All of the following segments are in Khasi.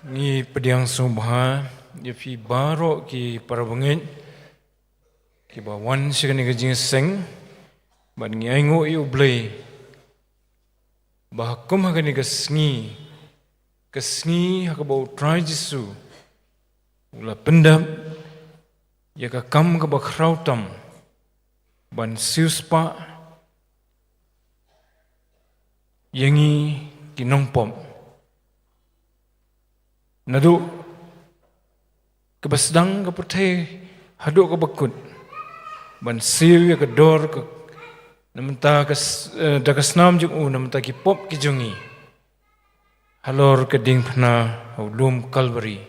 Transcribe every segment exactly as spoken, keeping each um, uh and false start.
Ngi pdiang sngewbha ïa phi baroh ki para bangeit kiba wan sha kane ka jingïaseng, bad ngi ainguh ïa U Blei ba ha kum ha kane ka sngi, ka sngi ha kaba U Trai Jisu u la pyndep ïa ka kam kaba khraw tam ban siewspah ïa ngi ki nongpop. Naduh kaba sdang ka pyrthei haduh kaba kut, ban siew ïa ka dor ka, na mynta ka s-, eh, da ka snam jong u, na mynta ki pop ki jong ngi, halor ka diengphna ha u lum Kalbari.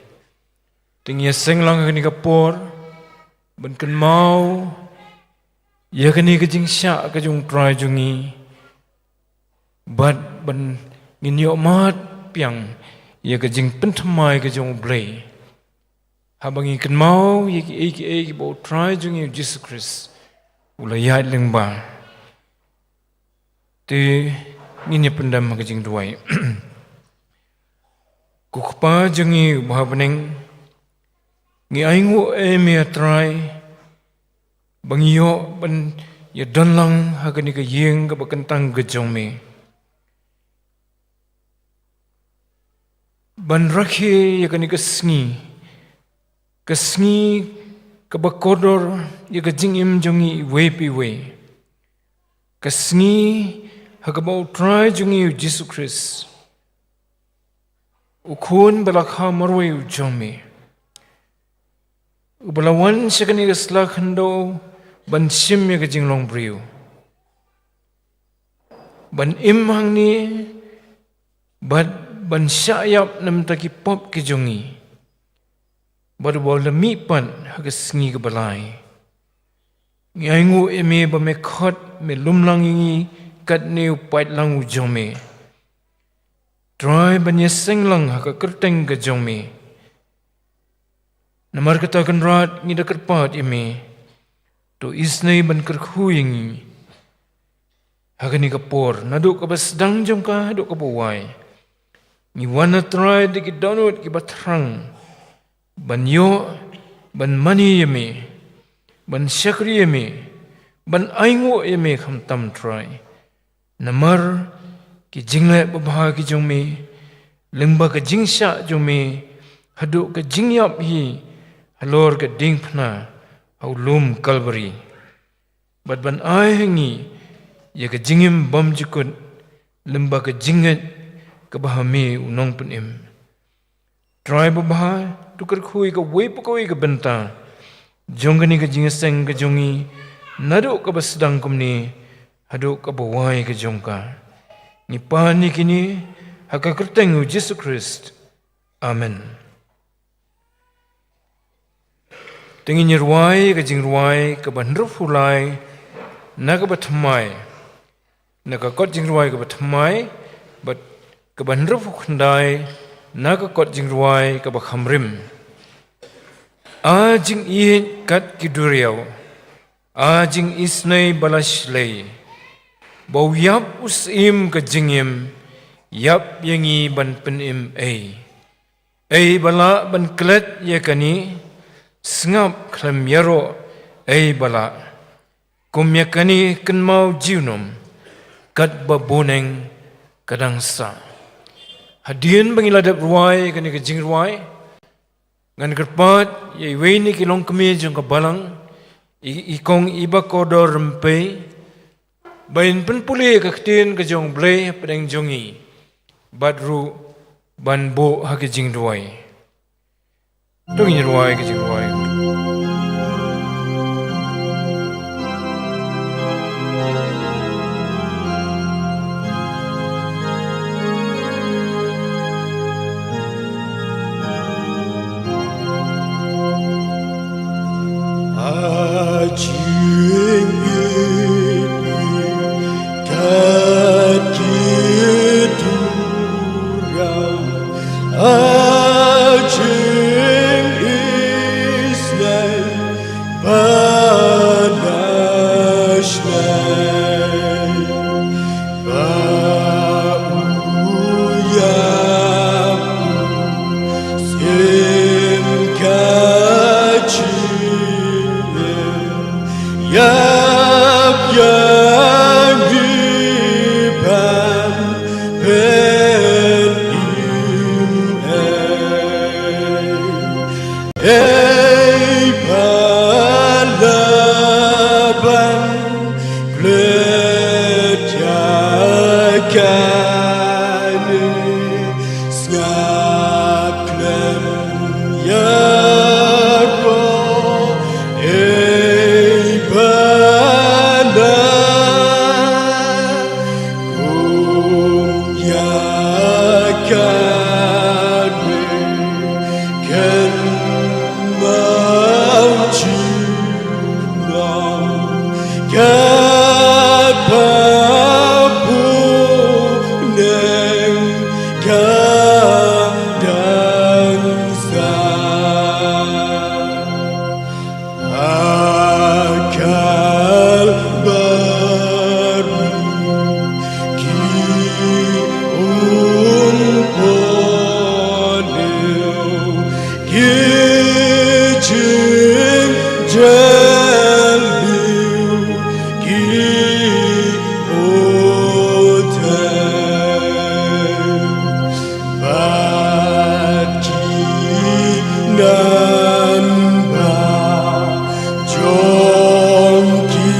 Te ngi ïaseng lang ha kane ka por ban kynmaw ïa kane ka jingshah ka jong U Trai jong ngi, bad ban ngin ïoh mad biang ïa ka jingpynthymmai ka jong U Blei, haba ngi kynmaw ïa kiei kiei kiba U Trai jong ngi U Jisu Khrist u la ïaid lyngba. Te ngin ïa pyndem ha ka jingduwai. Ko Kpa jong ngi uba ha bneng, ngi ainguh ïa me, A Trai, ba ngi ïoh ban ïa don lang ha kane ka ïing kaba kyntang ka jong me, ban rakhe ïa kane ka sngi, ka sngi kaba kordor ïa ka jingim jong ngi iwei pa iwei, ka sngi ha kaba U Trai jong ngi U Jisu Khrist, U Khun ba la kha marwei u jong me, uba la wan sha kane ka sla khyndew ban shim ïa ka jinglong briew, ban im hangne, bad ban shah ïap na bynta ki pop ki jong ngi, bad uba la mihpat ha ka sngi kaba lai. Ngi ainguh ïa me ba me khot, me lum lang ïa ngi katne u paid lang u jong me, Trai, ban ïaseng lang ha ka kyrteng ka jong me. Namar kata Kynrad, ngi da kyrpad ïa me, to isynei ban kyrkhu ïa ngi ha kane ka por, naduh kaba sdang jong ka haduh kaba wai. Ngi wan, A Trai, da ki dohnud kiba thrang ban ïoh ban mane ïa me, ban shakri ïa me, ban ainguh ïa me khamtam, Trai. Namar ki jingleh babha ki jong me, lyngba ka jingshah jong me, haduh ka jingïap hi halor ka diengphna ha u lum Kalbari, bad ban ai ha ngi ïa ka jingim bymjukut, lyngba ka jingngeit kaba ha me u Nongpynim. Trai babha, to kyrkhu ïa kawei pa kawei ka bynta jong kane ka jingïaseng ka jong ngi, naduh kaba sdang kumne haduh kaba wai ka jong ka. Ngi pan ïa kine ha ka kyrteng U Jisu Khrist. Amen. Te ngin ïa rwai ka jingrwai kaba hynriewphew lai na kaba thymmai, na ka kot jingrwai kaba thymmai, bad kaba hynriewphew khyndai na ka kot jingrwai kaba khamrim. A jingïeit kat ki duriaw, a jingisynei ba la shlei, ba u ïap u Syiem ka jingim, ïap ïa ngi ban pynim ei. Ei ba lah ban klet ïa kane, sngap khlem ïaroh, ei ba lah. Kum ïa kane kynmaw junom, katba bun eng ka dang sah. Hadien ba ngi la dep rwai kane ka jingrwai, ngan kyrpad ïa iwei na ki longkmie jong ka balang, i, i kong Ibakordor Rympei, ba in pynpule ka ktien ka jong U Blei hapdeng jong ngi, bad ruh ban buh ha ka jingduwai. To ngin rwai ka jingduwai. Ïap ïa ngi ban peit im ei, ei ba la ban klet ïa kane. Sngap khlem ïa ko, ei ba la kum ïa kane. Kynmaw jingmut katba bun neng ka dang sah. Ha Kalbari ki um pynlong ki jingjylliew ki buteng bad ki namba jong ki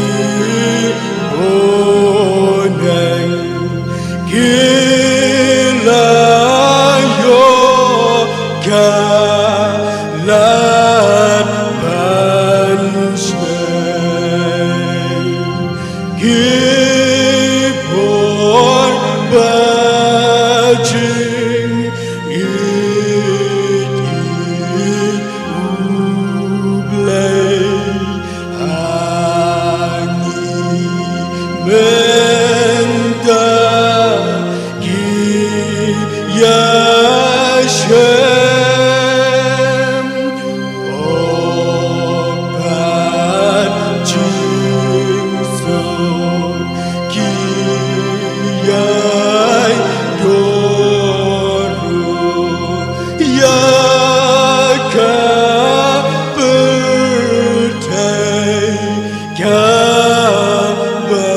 bun neng. Ki la ïoh ka lad ban shai. Ki bor ba jingïeit ïeit U Blei. Ha ngi mynta ki ïashem, oh, bad jingsuk ki ïai dur ruh ïa ka pyrthei ka baroh.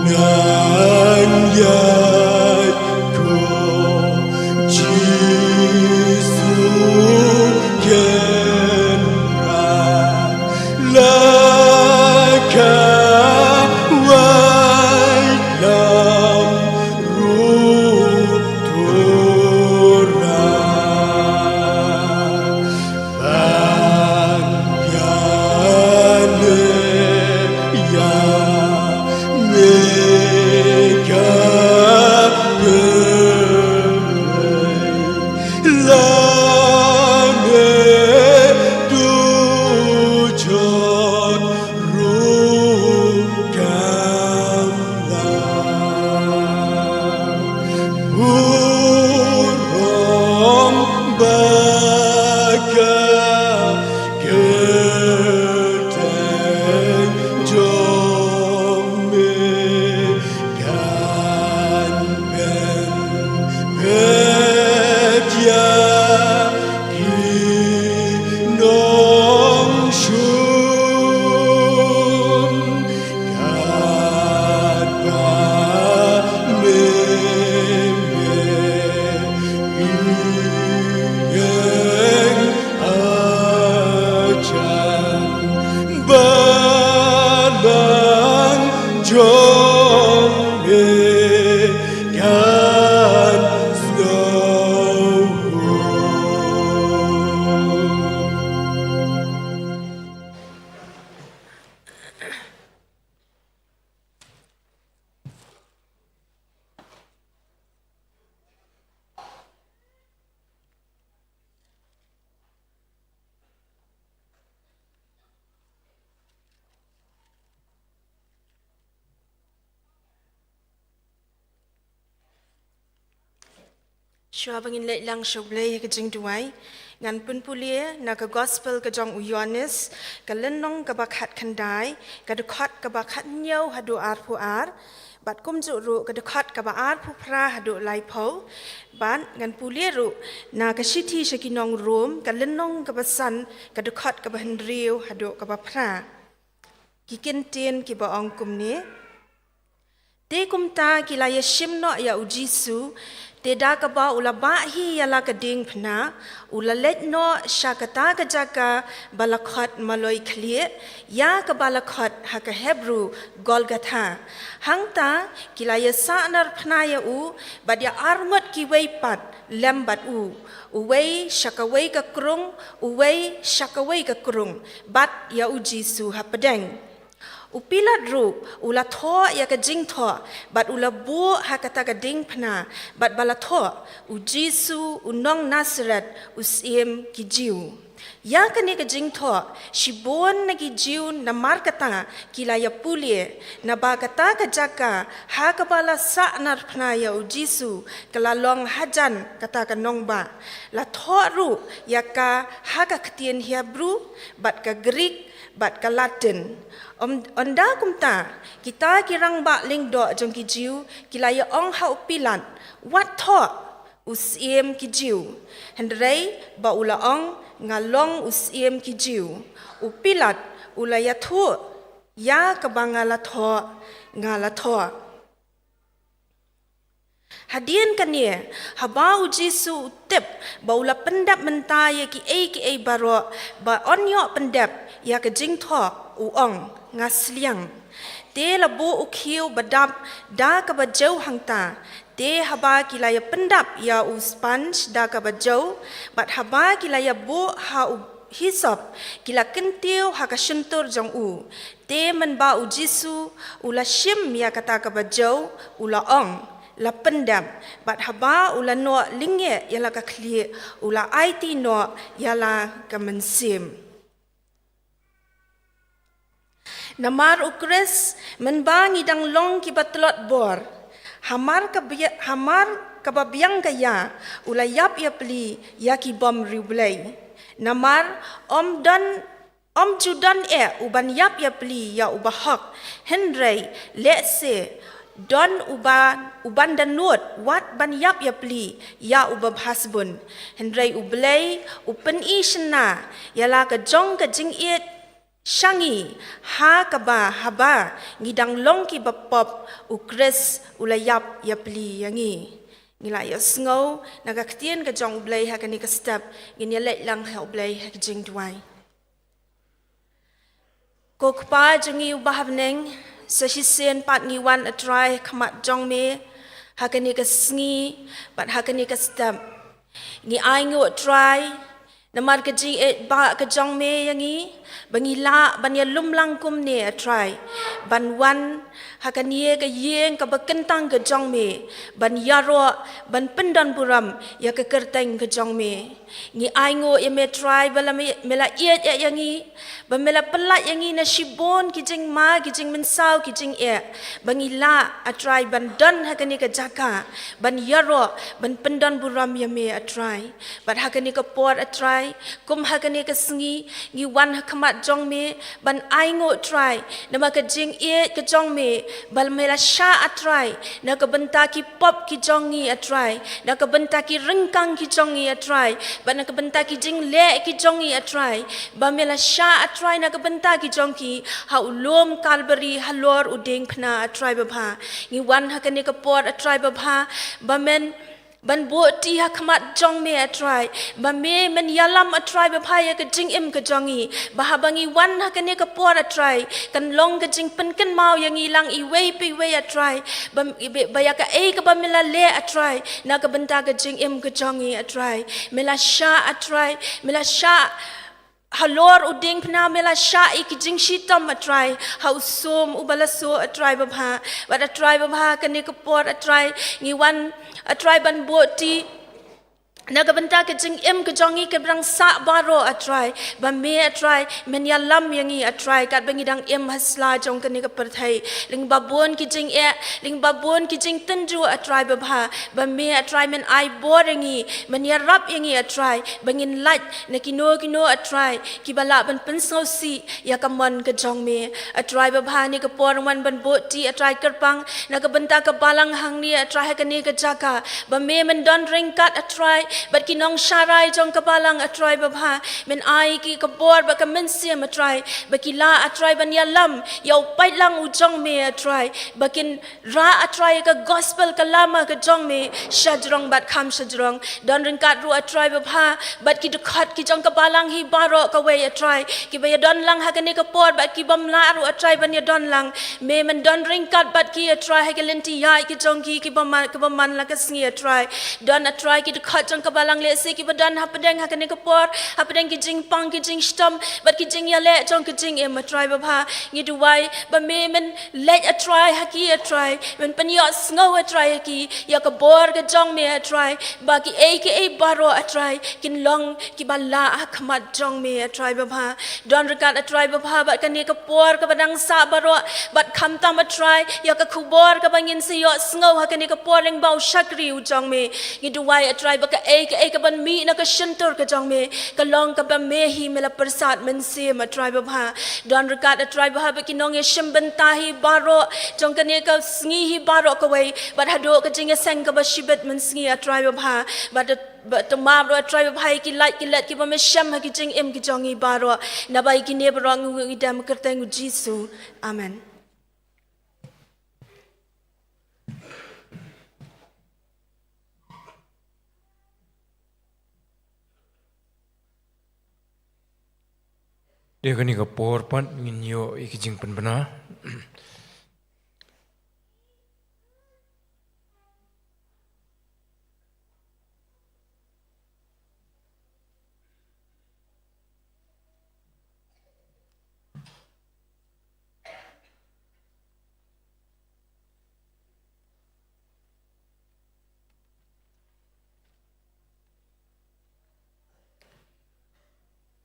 Ngan ïaid ko Jisu Kynrad la ka waitlam ruh, to rah ban ïaleh ïa me ka pyrthei. Lane dujok ruh kam lah. Burom ba ka kyrteng jong me kan pynpeit ïa ki nongshun, katba me, me ïeng hajan, balang jong me kan sngewhun. Shuwa ba ngin leit lang sha U Blei ha ka jingduwai, ngan pynpule na ka Gospel ka jong u Ïoannis, ka lynnong kaba khatkhyndai, ka dkhot kaba khathynñiew haduh arphew ar, Bad kumjuh ruh ka dkhot kaba arphew phra haduh laiphew. Bad ngan pule ruh na ka shithi sha ki nong Rom, ka lynnong kaba san, ka dkhot kaba hynriew haduh kaba phra. Ki kyntien kiba ong kumne. Te kumta ki la ïashim noh ïa u Jisu, te da kaba u la bah hi ïa la ka diengphna, u la leit noh sha kata ka jaka ba la khot Maloi Khlieh, ïa kaba la khot ha ka Hebru Golgotha. Hangta ki la ïasah narphna ïa u, bad ïa arngut kiwei pat lem bad u, uwei sha kawei ka krung, uwei sha kawei ka krung, bad ïa u Jisu hapdeng. U Pilat ruh u la thoh ïa ka jingthoh, bad u la buh ha kata ka diengphna, bad ba la thoh, U Jisu u nong Nasareth, u Syiem ki Jiw. Ïa kane ka jingthoh, shibun na ki Jiw namar kata ki la ïapule, naba kata ka jaka ha kaba la sah narphna ïa u Jisu, ka la long hajan kata ka nongbah. La thoh ruh ïa ka ha ka ktien Hebru, bad ka Grik, bad ka Latin. Ym, ynda kumta, kita ki rangbah lyngdoh jong ki Jiw ki la ïa ong ha u Pilat, wat thoh, U Syiem ki Jiw. Hynrei ba u la ong, nga long U Syiem ki Jiw. U Pilat u la ïathuh, ïa kaba nga la thoh, nga la thoh. Hadien kane, haba u Jisu u tip ba u la pyndep mynta ïa kiei kiei baroh, ba un ïoh pyndep ïa ka jingthoh, u ong, nga sliang. Te la buh u khiew ba dap da kaba jew hangta. Te haba ki la ïa pyndap ïa u sponge da kaba jew, bad haba ki la ïa buh ha u hisop, ki la kyntiew ha ka shyntur jong u. Te mynba u Jisu u la shim ïa kata kaba jew, u la ong, la pyndep. Bad haba u la noh lyngngeh ïa la ka khlieh, u la aiti noh ïa la ka mynsiem. Namar u Khrist, mynba ngi dang long kiba tlot bor, hamar ka bia-, hamar kaba biang ka ïa, u la ïap ïapli ïa ki bym riewblei. Namar ym don, ym ju don eh uban ïap ïapli ïa u bahok, hynrei lehse don uba, uban dohnud wat ban ïap ïapli ïa u babha sbun. Hynrei U Blei u pyni shynna ïa la ka jong ka jingïeit sha ngi, ha kaba haba ngi dang long kiba pop, u Khrist u la ïap ïapli ïa ngi. Ngi la ïohsngew na ka ktien ka jong U Blei ha kane ka step, ngin ïa leit lang ha U Blei ha ka jingduwai. Ko Kpa jong ngi uba ha bneng, sa shisien pat ngi wan, A Trai, ha khmat jong me ha kane ka sngi bad ha kane ka step. Ngi ainguh, A Trai, namar ka jingïeit ba ka jong me ïa ngi, ba ngi lah ban ïalum lang kumne, A Trai, ban wan ha kane ka ïing kaba kyntang ka jong me, ban ïaroh, ban pyndonburom ïa ka kyrteng ka jong me. Ngi ainguh ïa me, A Trai, ba la me, me la ïeit ïa, ïa ngi, ba me la pyllait ïa ngi na shibun ki jingma, ki jingmynsaw, ki jingeh, ba ngi lah, A Trai, ban don ha kane ka jaka, ban ïaroh, ban pyndonburom ïa me, A Trai. Bad ha kane ka por, A Trai, kum ha kane ka sngi, ngi wan ha khmat jong me ban ainguh, A Trai, namar ka jingïeit ka jong me, ba me la shah, A Trai, na ka bynta ki pop ki jong ngi, A Trai, na ka bynta ki ryngkang ki jong ngi, A Trai, bad na ka bynta ki jingleh ki jong ngi, A Trai, ba me la shah, A Trai, na ka bynta ki jong ki ha u lum Kalbari halor u diengphna, A Trai babha. Ngi wan ha kane ka por, A Trai babha, ba men ban buh ti ha khmat jong me, A Trai, ba me men ïalam, A Trai babha, ïa ka jingim ka jong ngi, ba haba ngi wan ha kane ka por, A Trai, kan long ka jingpynkynmaw ïa ngi lang iwei pa iwei, A Trai, ba, ba ïa kaei kaba me la leh, A Trai, na ka bynta ka jingim ka jong ngi, A Trai. Me la shah, A Trai, me la shah halor u diengphna, me la shah ïa ki jingshitom, A Trai, ha u sum uba la suh, A Trai babha. Bad, A Trai babha, kane ka por, A Trai, ngi wan, A Trai, ban buh ti na ka bynta ka jingim ka jong ngi ka ba dang sah baroh, A Trai, ba me, A Trai, men ïalam ïa ngi, A Trai, katba ngi dang im ha sla jong kane ka pyrthei. Lyngba bun ki jingeh, lyngba bun ki jingtynjuh, A Trai babha, ba me, A Trai, men ai bor ïa ngi, men ïarap ïa ngi, A Trai, ba ngin lait na kino kino, A Trai, kiba lah ban pynsngewsih ïa ka mon ka jong me. A Trai babha, ha kane ka por ngi wan ban buh ti, A Trai, kyrpang na ka bynta ka balang hangne, A Trai, ha kane ka jaka, ba me men don ryngkat, A Trai, bad ki nongsharai jong ka balang, A Trai babha, men ai ki ka bor bad ka mynsiem, A Trai, ba ki lah, A Trai, ban ïalam ïa u paidlang u jong me, A Trai, ba kin rah, A Trai, ka gospel, ka lama ka jong me shajrong bad kham shajrong. Don ryngkat ruh, A Trai babha, bad ki dkhot ki jong ka balang hi baroh kawei, A Trai, kiba ïadon lang ha kane ka por bad ki bym lah ruh, A Trai, ban ïadon lang. Me men don ryngkat bad ki, A Trai, ha ka lynti ïaid ka jong ki, kiba man, kiba man la ka sngi, A Trai. Don, A Trai, ki dkhot jong ka balang lehse kiba don hapdeng ha kane ka por, hapdeng ki jingpang, ki jingshitom bad ki jingïaleh jong ka jingim, A Trai babha. Ngi duwai ba me men leit, A Trai, ha ki, A Trai, men pynïohsngew, A Trai, ha ki ïa ka bor ka jong me, A Trai, ba kiei kiei baroh, A Trai, kin long kiba lah ha khmat jong me, A Trai babha. Don ryngkat, A Trai babha, bad kane ka por kaba dang sah baroh, bad khamtam, A Trai, ïa ka khubor kaba ngin sa ïohsngew ha kane ka por lyngba u shakri u jong me. Ngi duwai, A Trai, ba kaei kaei kaban mih na ka shyntur ka jong me ka long kaba me hi me la pyrsad mynsiem, A Trai babha. Don ryngkat, A Trai babha, bad ki nongïashim bynta hi baroh jong kane ka sngi hi baroh kawei, bad haduh ka jingïaseng kaba shibit mynsngi, A Trai babha. Bad, bad to map ruh, A Trai babha, ïa ki lait ki let kiba me shem ha ki jingim ki jong ngi baroh. Naba ïa kine baroh ngi, ngi ïa kyrteng u Jisu. Amen. Dei kane ka por pat ngin ïoh ïa ki jingpynbna.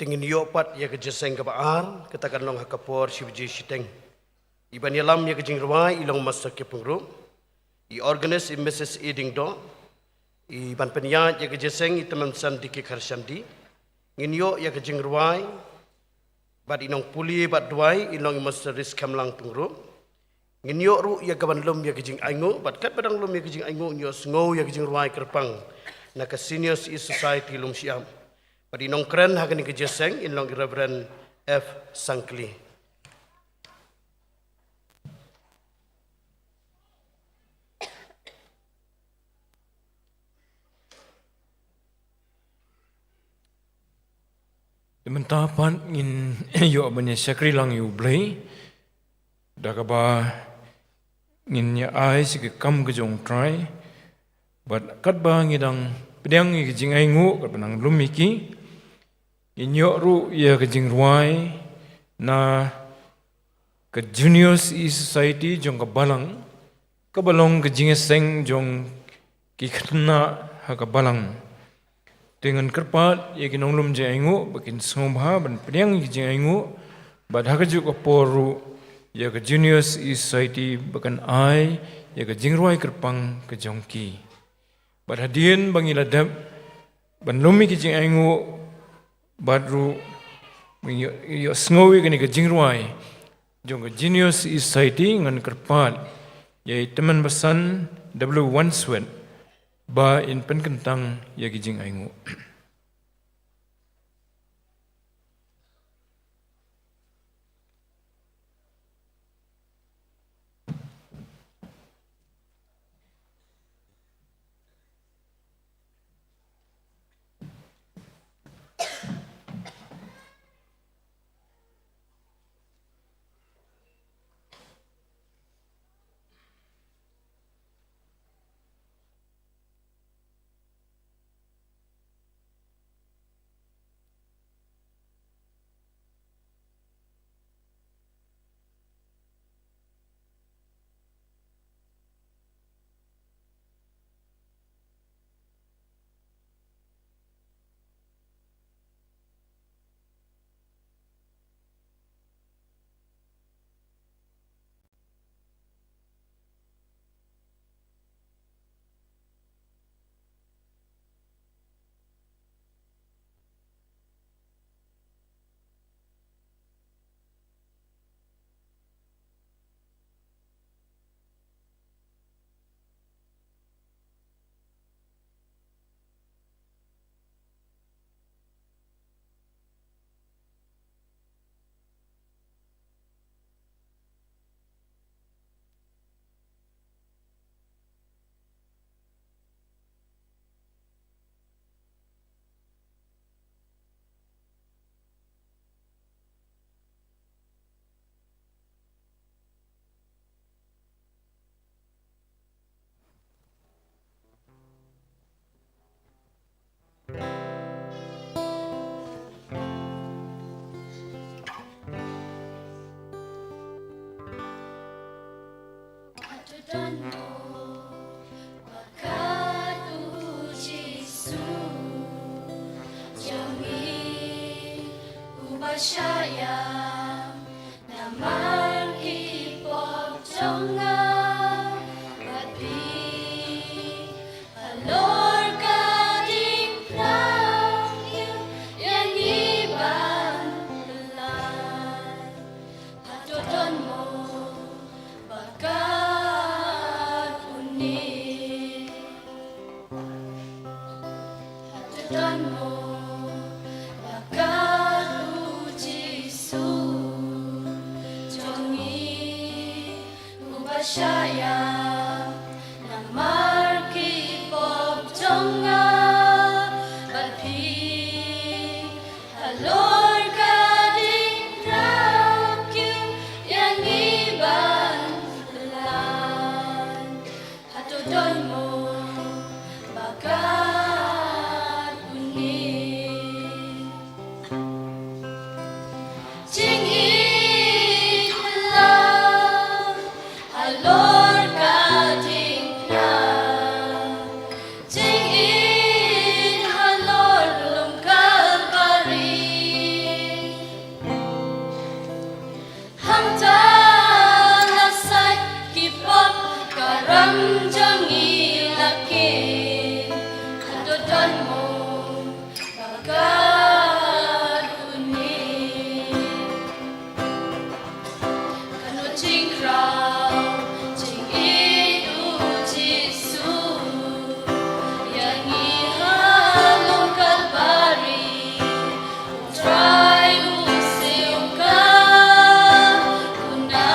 Te ngin ïoh pat ïa ka jingïaseng kaba ar, kata kan long ha ka por shi baje shiteng. I ban ïalam ïa ka jingrwai i long Master Kipung Ruh. I organist i Missus A Diengdoh. I ban pynïaid ïa ka jingïaseng i Tymmen Basan D K Kharshandi. Ngin ïoh ïa ka jingrwai bad i nongpule bad duwai i long i Master Riskhemlang Pyngrope. Ngin ïoh ruh ïa kaban lum ïa ka jingainguh, bad katba dang lum ïa ka jingainguh ngin ïohsngew ïa ka jingrwai kyrpang na ka Senior Citizen Society Lumshyiap. Bad i nongkren ha kane ka jingïaseng in long i Reverend F Sangkli. Te mynta pat ngin ïoh ban ïa shakri lang ïa U Blei da kaba ngin ïa ai sha ka kam ka jong U Trai. Bad katba ngi dang pdiang ïa ka jingainguh, katba nang lum ïa ki, ngin ïoh ruh ïa ka jingrwai na ka Junior Citizen Society jong ka balang, kaba long ka jingïaseng jong ki khynnah ha ka balang. Te ngan kyrpad ïa ki nonglum jingainguh ba kin sngewbha ban pdiang ïa ki jingainguh, bad ha kajuh ka por ruh ïa ka Junior Citizen Society ba kan ai ïa ka jingrwai kyrpang ka jong ki. Bad hadien ba ngi la dep ban lum ïa ki jingainguh, bad ruh ngin ïoh, ïohsngew ïa kane ka jingrwai jong ka Junior Citizen Society, ngan kyrpad ïa i Tymmen Basan W Wanswet ba in pynkyntang ïa ki jingainguh. Don mo ba kat u Jisu jong ngi, uba shah ïam namar ki pop jong nga bad phi. Halor ka diengphna ïa ngi ban pyllait. Hato don mo ba kat une? Hato don mo ba kat u Jisu jong ngi, uba shah ïam namar ki pop jong nga bad phi? Halor ka diengphna ïa ngi ban pyllait. Hato don mo ba kat une? Jingïeit halor ka diengphna, jingïeit halor lum Kalbari. Hangta la sait ki pop, ka ram jong ngi la kit. Hato don mo ba kat une? Katno jingkhraw jingïeit u Jisu ïa ngi ha lum Kalbari. U Trai u siew ka kuna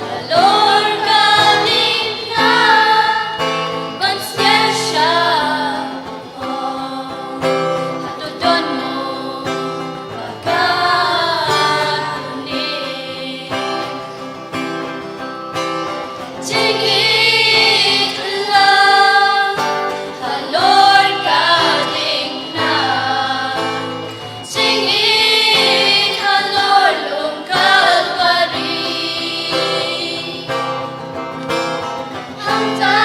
halor ka diengphna ban sngewsih. Hato don mo ba kat une? Jingïeit halor, halor ka diengphna, jingïeit halor lum Kalbari. Hangta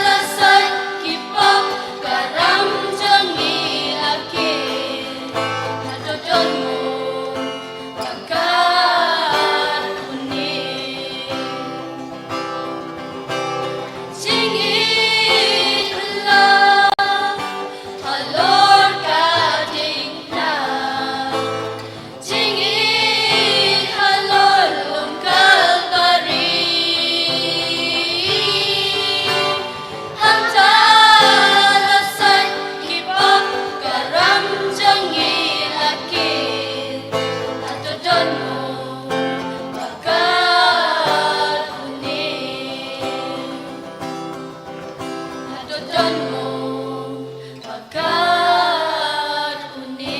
la sait ki pop, ka ram jong ngi la kit. Hato don mo ba kat une? Jingïeit halor, halor ka diengphna, jingïeit halor lum Kalbari. Hangta la sait ki pop, ka ram jong ngi la kit. Hato don mo ba kat une? Hato don mo ba kat une?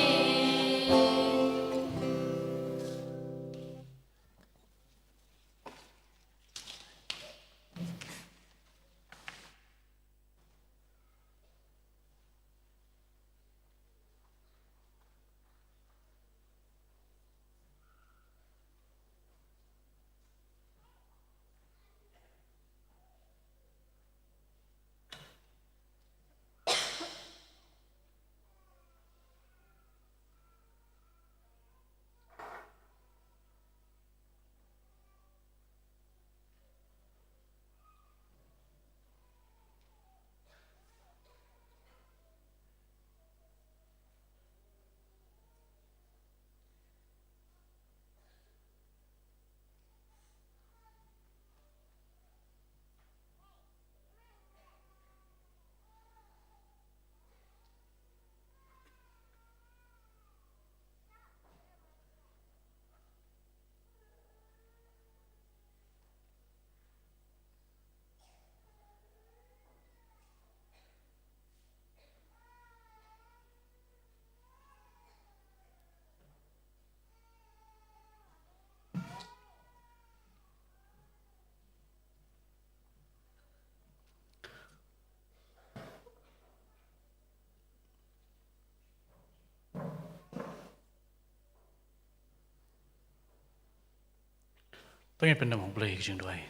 To ngin pyndem ha U Blei ka jingduwai.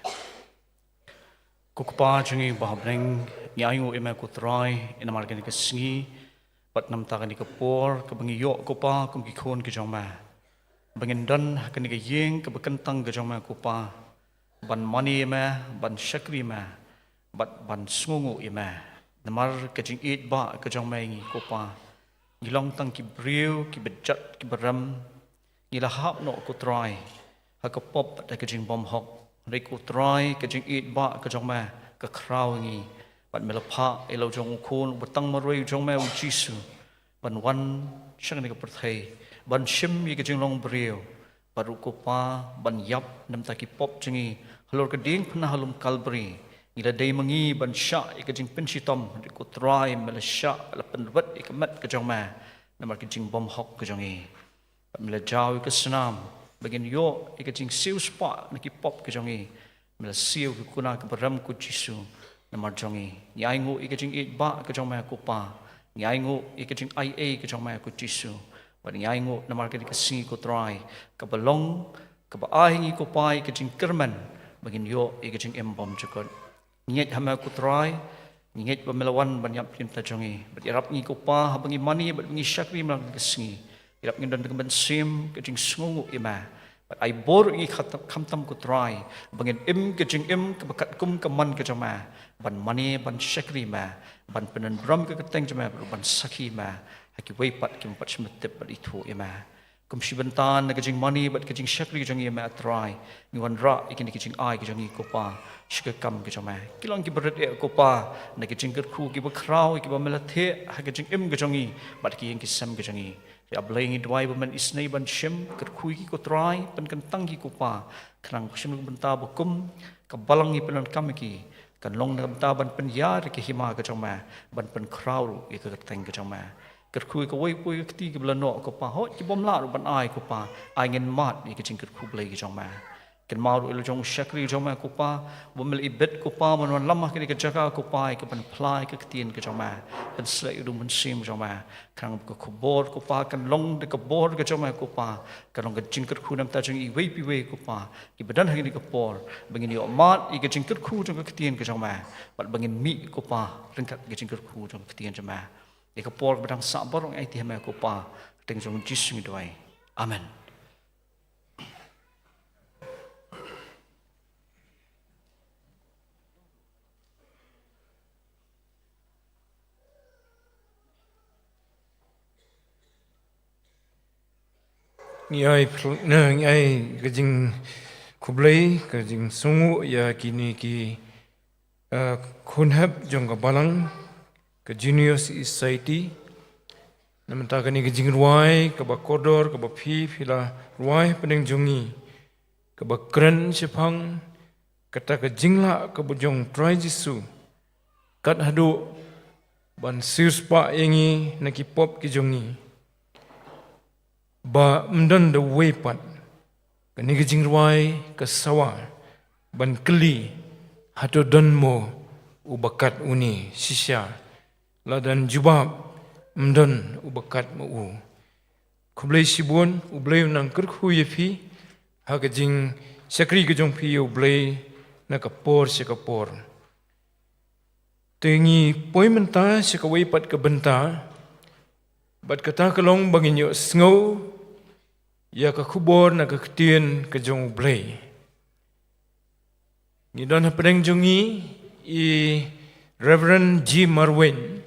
Ko Kpa jong ngi ba ha bneng, ngi ainguh ïa me ko Trai, namar kane ka sngi bad namar kane ka por kaba ngi ïoh ko Pa kum ki khun ki jong me, ba ngin don ha kane ka ïing kaba kyntang ka jong me ko Pa, ban mane ïa me, ban shakri ïa me, bad ban sngewnguh ïa me. Namar ka jingïeit ba ka jong me ïa ngi ko Pa, ngi long tang ki briew kiba jot kiba rem. Ngi la hap noh ko Trai ha ka pop bad ha ka jingbymhok. Hynrei ko Trai, ka jingïeit ba ka jong me ka khraw ïa ngi, bad me la phah ïa la u jong u Khun uba tang marwei u jong me u Jisu, ban wan sha kane ka pyrthei, ban shim ïa ka jinglong briew. Bad ruh ko Pa, ban ïap namar ki pop jong ngi halor ka diengphna ha lum Kalbari. Ngi la dei ma ngi ban shah ïa ka jingpynshitom, hynrei ko Trai, me la shah, la pynwit ïa ka met ka jong me namar ka jingbymhok ka jong ngi. Bad me la jaw ïa ka snam ba ngin ïoh ïa ka jingsiewspah na ki pop ka jong ngi. Me la siew ïa ka kuna kaba rem ko Jisu namar jong ngi. Ngi ainguh ïa ka jingïeit ba ka jong me ko Pa. Ngi ainguh ïa ka jingaiei ka jong me ko Jisu. Bad ngi ainguh namar kane ka sngi ko Trai, kaba long, kaba ai ngi ko Pa ïa ka jingkyrmen ba ngin ïoh ïa ka jingim bymjukut. Ngi ngeit ha me ko Trai, ngi ngeit ba me la wan ban ïap ïa ki bynta jong ngi. Bad ïarap ngi ko Pa, haba ngi mane bad ba ngi shakri ïa me ha kane ka sngi, ïarap ngin don ka mynsiem ka jingsngewnguh ïa me. Bad ai bor ïa ngi khamtam, khamtam ko Trai, ba ngin im ka jingim kaba katkum ka mon ka jong me, ban mane, ban shakri ïa me, ban pyndonkam ïa ka kyrteng jong me, bad ban sakhi ïa me ha kiwei pat kiba ym pat shym la tip bad ithuh ïa me. Kum shi bynta na ka jingmane bad ka jingshakri ka jong ngi ïa me ah Trai, ngi wanrah ïa kine ki jingai ka jong ngi ko Pa sha ka kam ka jong me. Ki long kiba rit eh ko Pa na ki jingkyrkhu kiba khraw kiba me la theh ha ka jingim ka jong ngi bad ki ïing ki sem ka jong ngi. Hynrei ah Blei, ngi duwai ba men isynei ban shim, kyrkhu ïa ki ko Trai, pynkyntang ïa ki ko Pa, khnang ba shen ka bynta ba kum ka balang ngi pyndonkam ïa ki, kan long na ka bynta ban pynïar ïa ka hima ka jong me, ban pynkhraw ruh ïa ka kyrteng ka jong me. Kyrkhu ïa kawei pa kawei ka kti kaba la noh ko Pa, hooid ki bym lah ruh ban ai ko Pa, ai ngin mad ïa ka jingkyrkhu Blei ka jong me. Kynmaw ruh ïa la u jong u shakri jong me ko Pa, ba me la ibit ko Pa ban wanlam ha kane ka jaka ko Pa ïa ka ban phla ïa ka ktien ka jong me, ban sleh ïa u mynsiem jong me. Khnang ba ka khubor ko Pa kan long da ka bor ka jong me ko Pa, kan long ka jingkyrkhu namar jong iwei pa iwei ko Pa kiba don ha kane ka por, ba ngin ïoh mad ïa ka jingkyrkhu jong ka ktien ka jong me, bad ba ngin mih ko Pa ryngkat ka jingkyrkhu jong ka ktien jong me. Ïa ka por kaba dang sah baroh ngi aiti ha me ko Pa, ha ka kyrteng jong u Jisu ngi duwai. Amen. Ngi ai phl-, ne, ngi ai ka jingkhublei, ka jingsngewnguh ïa kine ki, eh, khun hep jong ka balang, ka Junior Society. Namar kane ka jingrwai kaba kordor, kaba phi, phi la rwai hapdeng jong ngi, kaba kren shaphang kata ka jinglah kaba jong u Trai Jisu, kat haduh ban siewspah ïa ngi na ki pop ki jong ngi. Ba ym don da uwei pat, kane ka jingrwai ka sawa ban kylli, hato don mo uba kat une? Shisha, la don jubab, ym don uba kat ma u. Khublei shibun, U Blei un nang kyrkhu ïa phi ha ka jingshakri ka jong phi ïa U Blei na ka por sha ka por. Te ngi poi mynta sha kawei pat ka bynta, bad kata ka long ba ngin ïohsngew ïa ka khubor na ka ktien ka jong U Blei. Ngi don hapdeng jong ngi i Reverend G Marwin.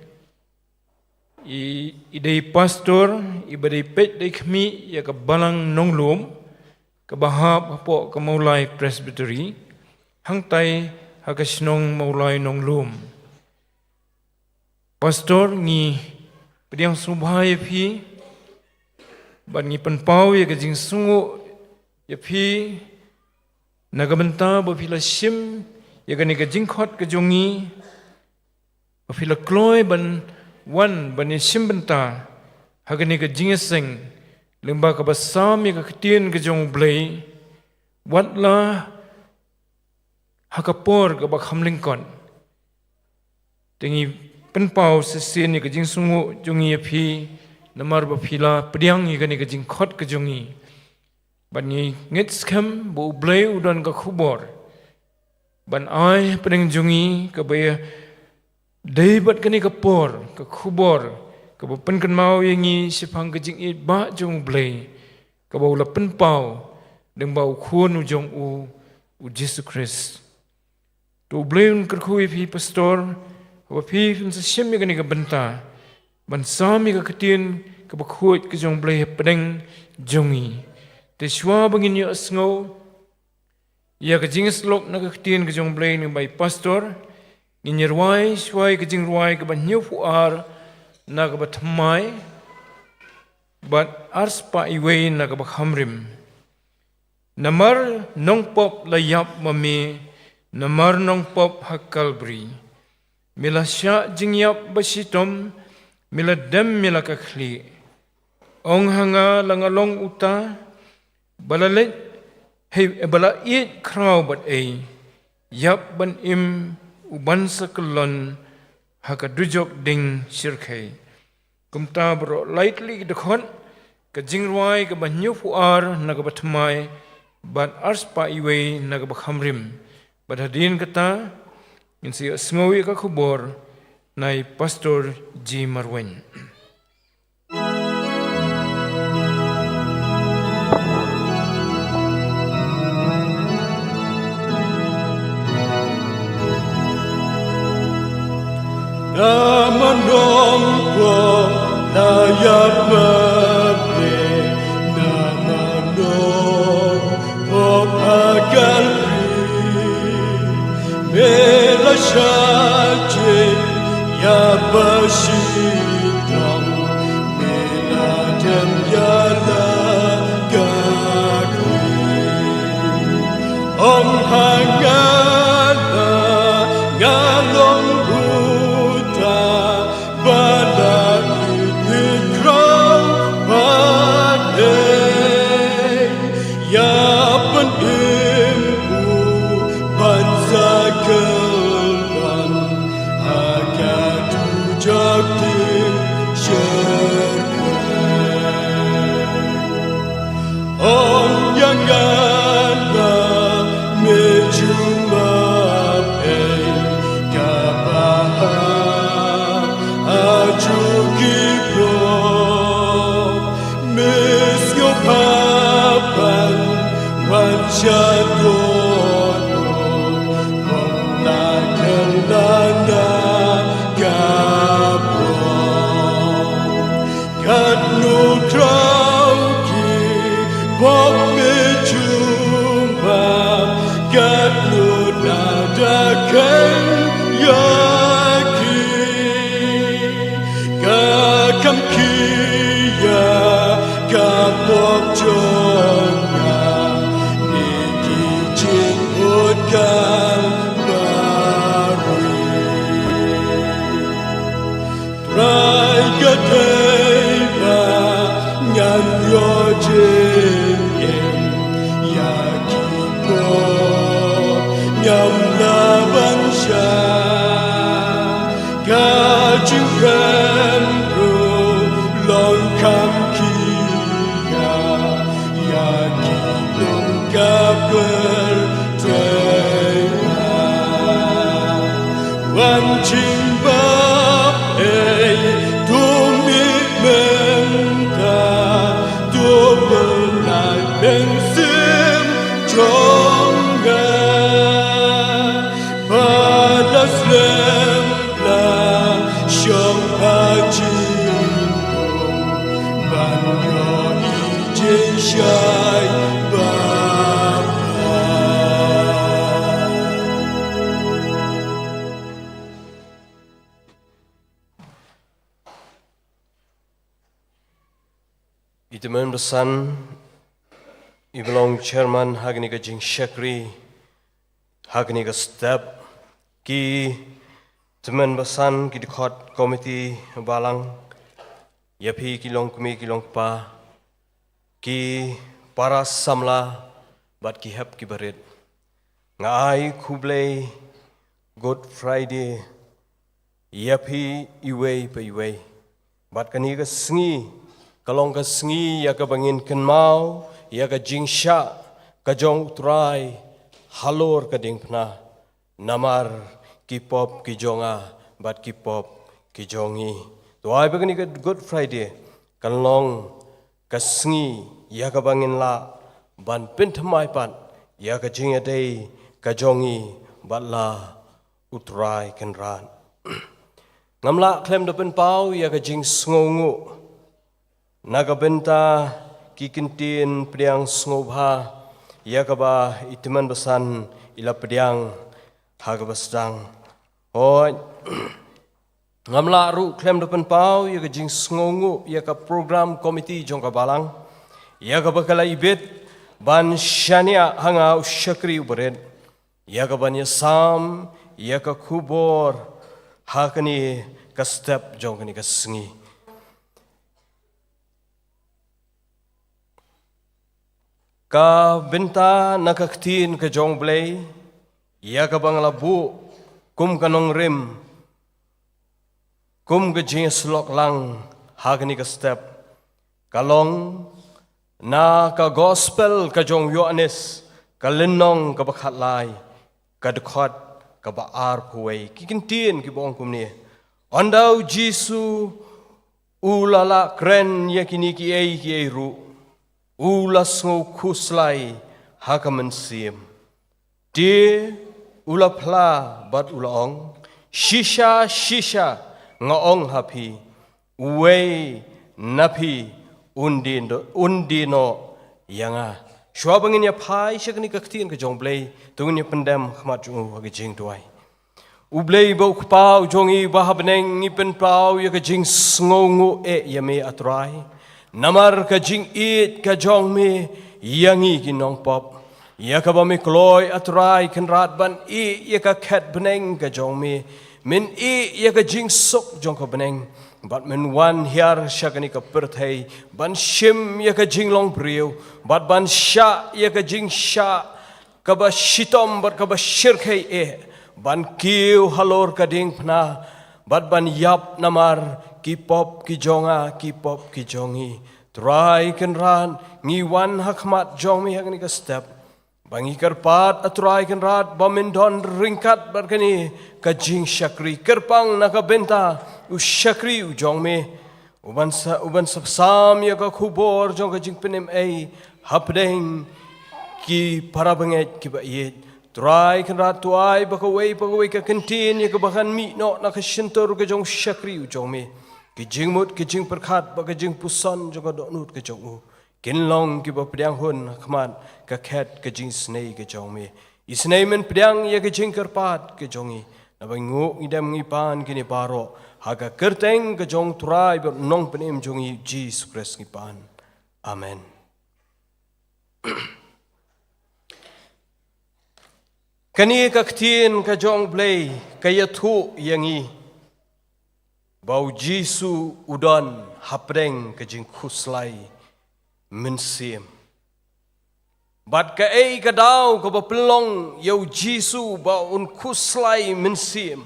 I, i dei pastor iba dei peit dei khmih ïa ka balang Nonglum, kaba hap hapoh ka Mawlai Presbytery, hangtai ha ka shnong Mawlai Nonglum. Pastor, ngi pdiang sngewbha ïa phi, bad ngi pynpaw ïa ka jingsngewnguh ïa phi na ka bynta ba phi la shim ïa kane ka jingkhot ka jong ngi, ba phi la kloi ban wan ban ïashim bynta ha kane ka jingïaseng lyngba kaba sam ïa ka ktien ka jong U Blei, wat la ha ka por kaba kham lyngkot. Te ngi pynpaw shisien ïa ka jingsngewnguh jong ngi ïa phi, namar ba phi la pdiang ïa kane ka jingkhot ka jong ngi. Bad ngi ngeit skhem ba U Blei u don ka khubor ban ai hapdeng jong ngi kaba ïadei bad kane ka por, ka khubor kaba pynkynmaw ïa ngi shaphang ka jingïeit bah jong U Blei, kaba u la pynpaw lyngba U Khun u jong u, U Jisu Khrist. To U Blei un kyrkhu ïa phi pastor, haba phi phin sa shim ïa kane ka bynta ban sam ïa ka ktien kaba khuid ka jong U Blei hapdeng jong ngi. Te shuwa ba ngin ïohsngew ïa ka jingïasyllok na ka ktien ka jong U Blei lyngba i pastor, ngin ïa rwai shuwa ïa ka jingrwai kaba hynñiewphew ar na kaba thymmai bad arspah iwei na kaba khamrim. Namar nongpop la ïap ma me, namar nongpop ha Kalbari. Me la shah jingïap ba shitom, me la dem, me la ka khlieh. Ong ha nga la nga long uta ba la leit, hei, ba la ïeit khraw bad ei, ïap ban im, u ban sa kyllon ha ka dujok ding shyrkhei. Kumta baroh lai tylli ki dkhot, ka jingrwai kaba hynñiewphew ar na kaba thymmai bad arspah iwei na kaba khamrim. Bad hadien kata ngin sa ïohsngew ïa ka khubor na i Pastor G Marwein. Namar nongpop la ïap ma me, namar nongpop ha Kalbari. Me la shah jingïap ba shitom, me la dem ïa la ka khlieh. Ong ha nga la nga long uta ba la ïeit khraw bad ei, ïap ban im, u ban sa kyllon ha ka dujok ding shyrkhei. Ong ïa nga la me jumap ei, kaba ha ha ju ki por, me sngewbha ban wan sha dohnud, ong la khlem la na ka por. Katno khraw ki pop me jumap, katno lada kheiñ ïa ki. Ka kham khia ka pop jong nga, ne ki jingmut Kalbari. Trai, ka dei ba ngan ïoh jingim ïa ki pop, ngam lah ban shah. Ka jingkyrmen ruh long kham khia ïa ki lum ka pyrthei. Wan jingbam ei, to mih mynta, to pynlait mynsiem jong nga. Ba la slem la shong ha jingkhum, ban ïoh i jingshai bha. I tymmen basan, i ba long chairman ha kane ka jingshakri, ha kane ka step, ki tymmen basan, ki dkhot komiti balang, ïa phi ki longkmie ki longkpa, ki para samla bad ki hep ki barit. Nga ai khublei Good Friday ïa phi iwei pa iwei. Bad kane ka sngi ka long ka sngi ïa kaba ngin kynmaw ïa ka jingshah ka jong U Trai halor ka diengphna. namar ki pop ki jong nga bad ki pop ki jong ngi. Tuai ba kane ka Good Friday kan long ka sngi ïa kaba ngin lah ban pynthymmai pat ïa ka jingïadei ka jong ngi bad la U Trai Kynrad. Ngam lah khlem da pynpaw ïa ka jingsngewnguh na ka bynta ki kyntien pdiang sngewbha ïa kaba i Tymmen Basan i la pdiang ha kaba sdang. Hooid, ngam lah ruh khlem da pynpaw ïa ka jingsngewnguh ïa ka program committee jong ka balang ïa kaba ka la ibit ban shaniah ha nga u shakri u barit ïa ka ban ïasam ïa ka khubor ha kane ka step jong kane ka sngi. Ka bynta na ka ktien ka jong U Blei ïa kaba nga la buh kum ka nongrim, kum ka jingïasyllok lang ha kane ka step, ka long na ka Gospel ka jong u Ïoannis, ka lynnong kaba khatlai, ka dkhot kaba arphew wei. Ki kyntien kiba ong kumne: Hynda u Jisu u la lah kren ïa kine kiei kiei ruh, u la sngewkhuslai ha ka mynsiem. Te u la phla bad u la ong: Shisha, shisha, nga ong ha phi, uwei na phi un die no-, un die noh ïa nga. Shuwa ba ngin ïa phai sha kane ka ktien ka jong U Blei, to ngin ïa pyndem ha khmat jong u ha ka jingduwai. U Blei bad U Kpa u jong ngi uba ha bneng, ngi pynpaw ïa ka jingsngewnguh eh ïa me, A Trai, namar ka jingïeit ka jong me ïa ngi ki nongpop, ïa kaba me kloi, A Trai Kynrad, ban ïeh ïa ka khet bneng ka jong me. Men ïeh ïa ka jingsuk jong ka bneng bad men wan hiar sha kane ka pyrthei ban shim ïa ka jinglong briew bad ban shah ïa ka jingshah kaba shitom bad kaba shyrkhei eh, ban kiew halor ka diengphna bad ban ïap namar ki pop ki jong nga, ki pop ki jong ngi. Trai Kynrad, ngi wan ha khmat jong me ha kane ka step, ba ngi kyrpad, A Trai Kynrad, ba men don ryngkat bad kane ka jingshakri. Kyrpang na ka bynta u shakri u jong me, uban sa, uban sa pynshai ïa ka khubor jong ka jingpynim ei hapdeng ki para bangeit kiba ïeit. Trai Kynrad, to ai ba kawei pa kawei ka kyntien ïa kaba kan mih noh na ka shyntur ka jong u shakri u jong me, ki jingmut, ki jingpyrkhat bad ka jingpuson jong ka dohnud ka jong u, kin long kiba pdiang hun ha khmat ka khet ka jingisynei ka jong me. Isynei men pdiang ïa ka jingkyrpad ka jong ngi, naba ngi nguh ngi dem ngi pan kine baroh ha ka kyrteng ka jong u Trai bad u Nongpynim jong ngi, Jisu Khrist ngi pan. Amen. Kane ka ktien ka jong U Blei ka ïathuh ïa ngi ba u Jisu u don hapdeng ka jingkhuslai mynsiem. Bad kaei ka daw kaba pynlong ïa u Jisu ba un khuslai mynsiem?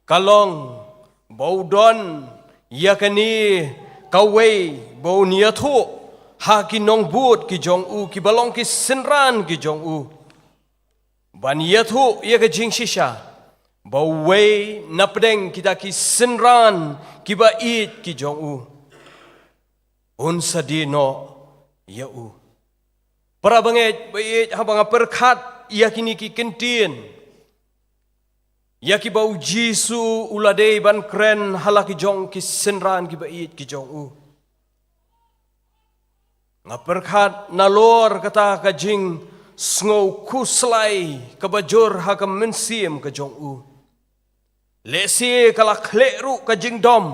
Ka long ba u don ïa kane kawei ba un ïathuh ha ki nongbud ki jong u, kiba long ki synran ki jong u, ban ïathuh ïa ka jingshisha ba uwei napdeng kita ki synran kiba ïeit ki jong u un sa die noh ïa u. Para bangeit ba ïeit, haba nga pyrkhat ïa kine ki kyntien ïa kiba u Jisu u la dei ban kren ha la ki jong ki synran kiba ïeit ki jong u, nga pyrkhat nalor kata ka jingsngewkhuslai kaba jur ha ka mynsiem ka jong u, lehse ka la khleh ruh ka jingdom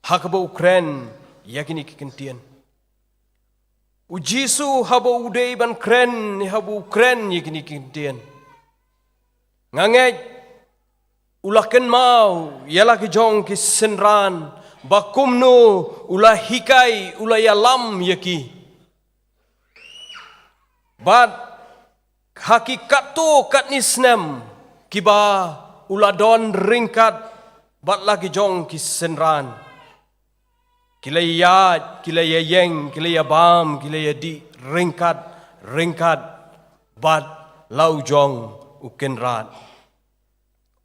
ha kaba u kren ïa kine ki kyntien. U Jisu haba u dei ban kren, haba u kren ïa kine ki kyntien, nga ngeit u la kynmaw ïa la ki jong ki synran ba kumno u la hikai, u la ïalam ïa ki. Bad ha ki katto katne snem kiba u la don ryngkat bad la ki jong ki synran, ki la ïaid, ki la ïaïeng, ki la ïabam, ki la ïadih ryngkat ryngkat bad la u jong u kynrad.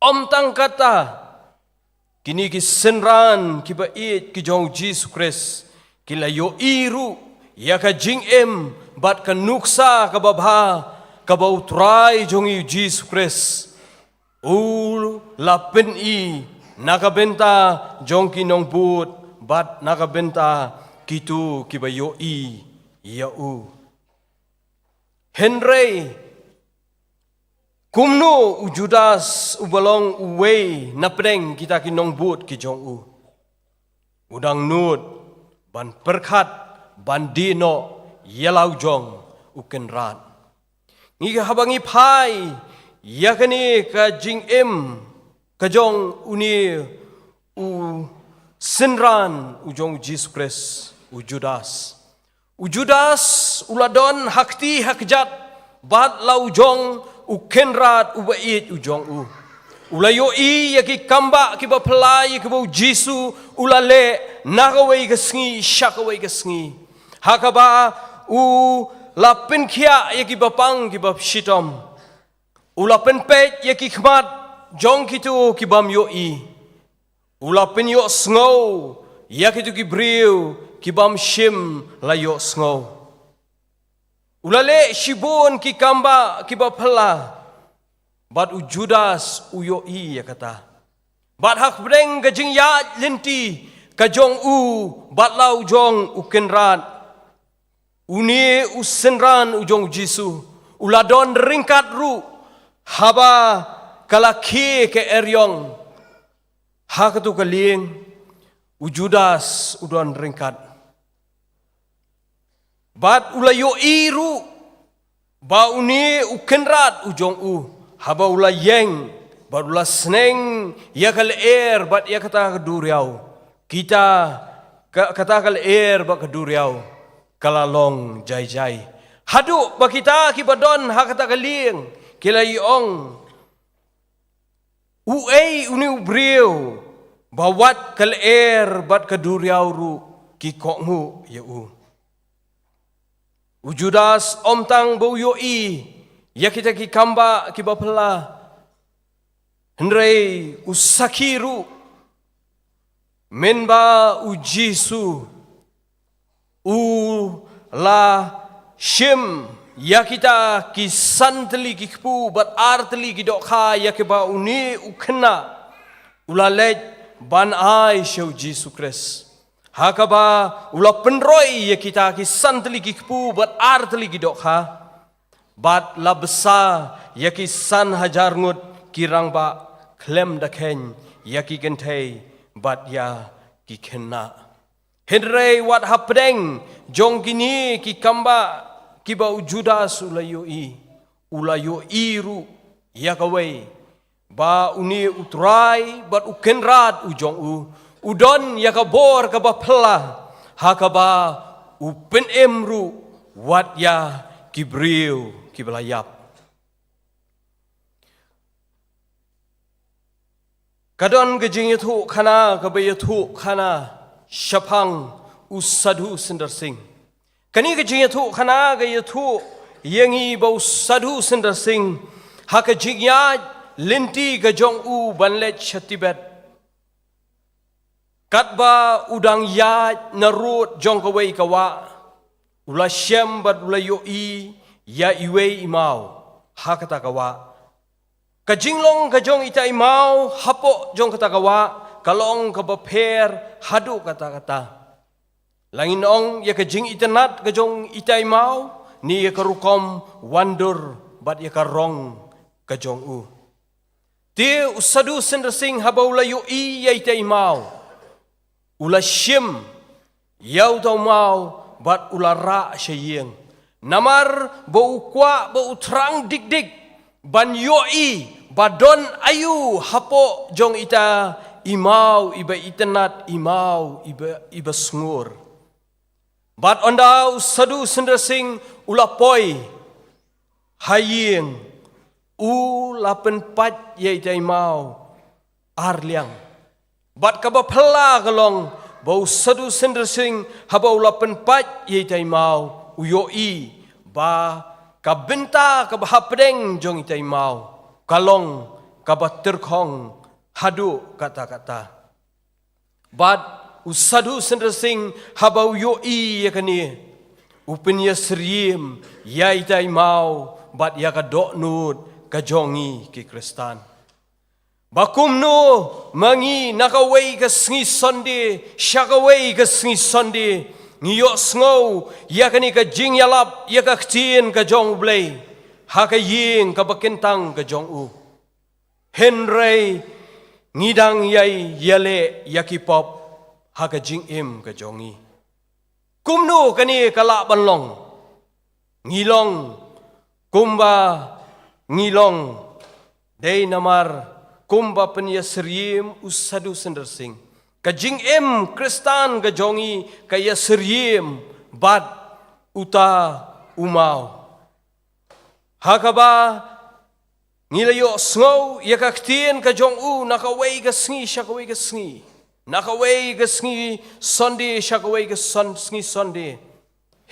Ym tang kata, kine ki synran kiba ïeit ki jong u Jisu Khrist ki la ïohi ruh ïa ka jingim bad ka nuksa kaba bha kaba u Trai jong ngi u Jisu Khrist u la pyni na ka bynta jong ki nongbud bad na ka bynta kito kiba ïohi ïa u. Hynrei kumno u Judas uba long uwei na pdeng kita ki nongbud ki jong u, u dang nud ban pyrkhat ban die noh ïa la u jong u kynrad. Ngi, haba ngi phai ïa kane ka jingim ka jong une u synran u jong u Jisu Khrist, u Judas. U Judas u la don ha kti ha kjat bad la u jong u kynrad uba ïeit u jong u. U la ïohi ïa ki kambah kiba phylla ïa kiba u Jisu u la leh na kawei ka sngi sha kawei ka sngi, ha kaba u la pynkhiah ïa kiba pang kiba shitom. U la pynpeit ïa ki khmat jong kito ki bym ïohi. U la pynïohsngew ïa kito ki briew ki bym shym la ïohsngew. U la leh shibun ki kambah kiba phylla. Bad u Judas u ïohi ïa kata. Bad ha pdeng ka jingïaid lynti ka jong u bad la u jong u kynrad, une u synran u jong u Jisu u la don ryngkat ruh haba ka la khie ka eriong ha kato ka lieng. U Judas u don ryngkat. Bad u la ïohi ruh ba une u kynrad u jong u, haba u la ïeng bad u la sneng ïa ka lyer bad ïa kata ka duriaw, kita ka, kata ka lyer bad ka duriaw ka la long jai jai. Haduh ba kita kiba don ha kata ka lieng ki la ïa ong, uei une u briew ba wat ka lyer bad ka duriaw ruh ki kohnguh ïa u. U Judas ym tang ba u ïohi ïa kita ki kambah kiba phylla, hynrei u sakhi ruh mynba u Jisu u la shim ïa kita ki san tylli ki kpu bad ar tylli ki dohkha ïa kiba une u khynnah u la leit ban ai sha u Jisu Khrist. Ha kaba u la pynroi ïa kita ki san tylli ki kpu bad ar tylli ki dohkha, bad la bsa ïa ki san hajar ngut ki rangbah khlem da kheiñ ïa ki kynthei bad ïa ki khynnah. Hynrei wat hapdeng jong kine ki kambah kiba u Judas u la ïohi, u la ïohi ruh ïa kawei, ba une u Trai bad u kynrad u jong u u don ïa ka bor kaba phylla, ha kaba u pynim ruh wat ïa ki briew kiba la ïap. Ka don ka jingïathuhkhana kaba ïathuhkhana shaphang u Sadhu Sundar Singh. Kane ka jingïathuhkhana ka ïathuh ïa ngi ba u Sadhu Sundar Singh, ha ka jingïaid lynti ka jong u ban leit sha Tibet, katba u dang ïaid na rud jong kawei ka wah, u la shem bad u la ïohi ïa iwei i maw ha kata ka wah. Ka jinglong ka jong ita i maw hapoh jong kata ka wah ka long kaba pher haduh katta katta. La ngin ong ïa ka jingitynnad ka jong ita i maw, ne ïa ka rukom wandur bad ïa ka rong ka jong u. Te u Sadhu Sundar Singh haba u la ïohi ïa ita i maw, u la shim ïa uta u maw bad u la rah sha ïing. Namar ba u kwah ba u thrang dik dik ban ïohi ba don aïu hapoh jong ita i maw iba itynnad, i maw iba, iba sngur. Bad ynda u Sadhu Sundar Singh u la poi ha ïing, u la pynpait ïa ita i maw ar liang. Bad kaba phylla ka long ba u Sadhu Sundar Singh haba u la pynpait ïa ita i maw, u ïohi ba ka bynta kaba hapdeng jong ita i maw ka long kaba tyrkhong haduh katta katta. Bad u Sadhu Sundar Singh haba u ïohi ïa kane, u pynïasyriem ïa ita i maw bad ïa ka dohnud ka jong ngi ki Khristan. Ba kumno ma ngi na kawei ka sngi Sunday sha kawei ka sngi Sunday ngi ïohsngew ïa kane ka jingïalap ïa ka ktien ka jong U Blei ha ka ïing kaba kyntang ka jong u. Hynrei ngi dang ïai ïaleh ïa ki pop ha ka jingim ka jong ngi. Kumno kane ka lah ban long? Ngi long kumba ngi long dei namar kumba pynïasyriem u Sadhu Sundar Singh. Ka jingim Khristan ka jong ngi ka ïasyriem bad uta u maw. Ha kaba ngi la ïohsngew ïa ka ktien ka jong u na kawei ka sngi sha kawei ka sngi, na kawei ka sngi Sunday sha kawei ka son, sngi Sunday.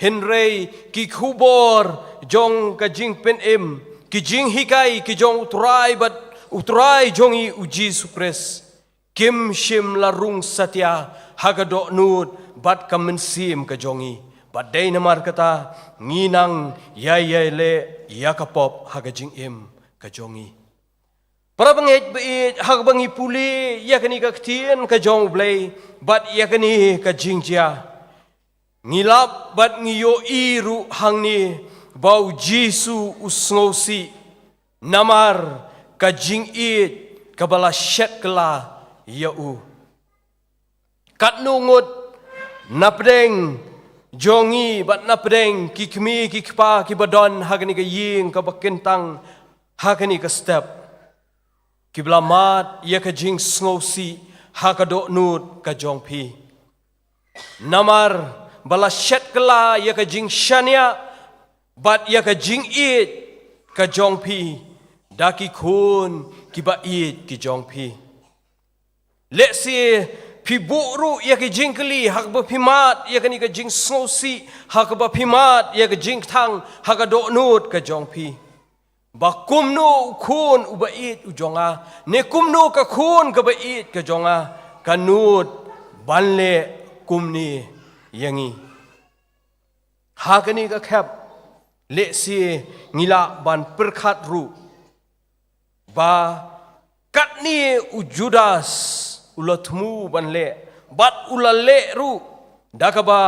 Hynrei ki khubor jong ka jingpynim, ki jinghikai ki jong U Trai bad U Trai jong ngi U Jisu Khrist kim shym la rung satia ha ka dohnud bad ka mynsiem ka jong ngi. Bad dei namar kata ngi nang ïai ïaleh ïa ka pop ha ka jingim ka jong ngi. Para bangeit ba ïeit, ha kaba ngi pule ïa kane ka ktien ka jong U Blei bad ïa kane ka jingjia, ngi lap bad ngi ïohi ruh hangne ba U Jisu u sngewsih namar ka jingïeit kaba la shet kylla ïa u. Katno ngut na pdeng jong ngi bad na pdeng ki kmie ki kpa kiba don ha kane ka ïing kaba kyntang ha kane ka step kiba la mad ïa ka jingsngewsih ha ka dohnud ka jong phi. Namar ba la shet kylla ïa ka jingshaniah bad ïa ka jingïeit ka jong phi da ki khun kiba ïeit ki jong phi. Lehse phi buh ruh ïa ki jingkylli ha kaba phi mad ïa kane ka jingsngewsih, ha kaba phi mad ïa ka jingkthang ha ka dohnud ka jong phi. Ba kumno u khun uba ïeit u jong nga, ne kumno ka khun kaba ïeit ka jong nga ka nud ban leh kumne ïa ngi. Ha kane ka khep lehse ngi lah ban pyrkhat ruh ba katne u Judas u la thmu ban leh bad u la leh ruh da kaba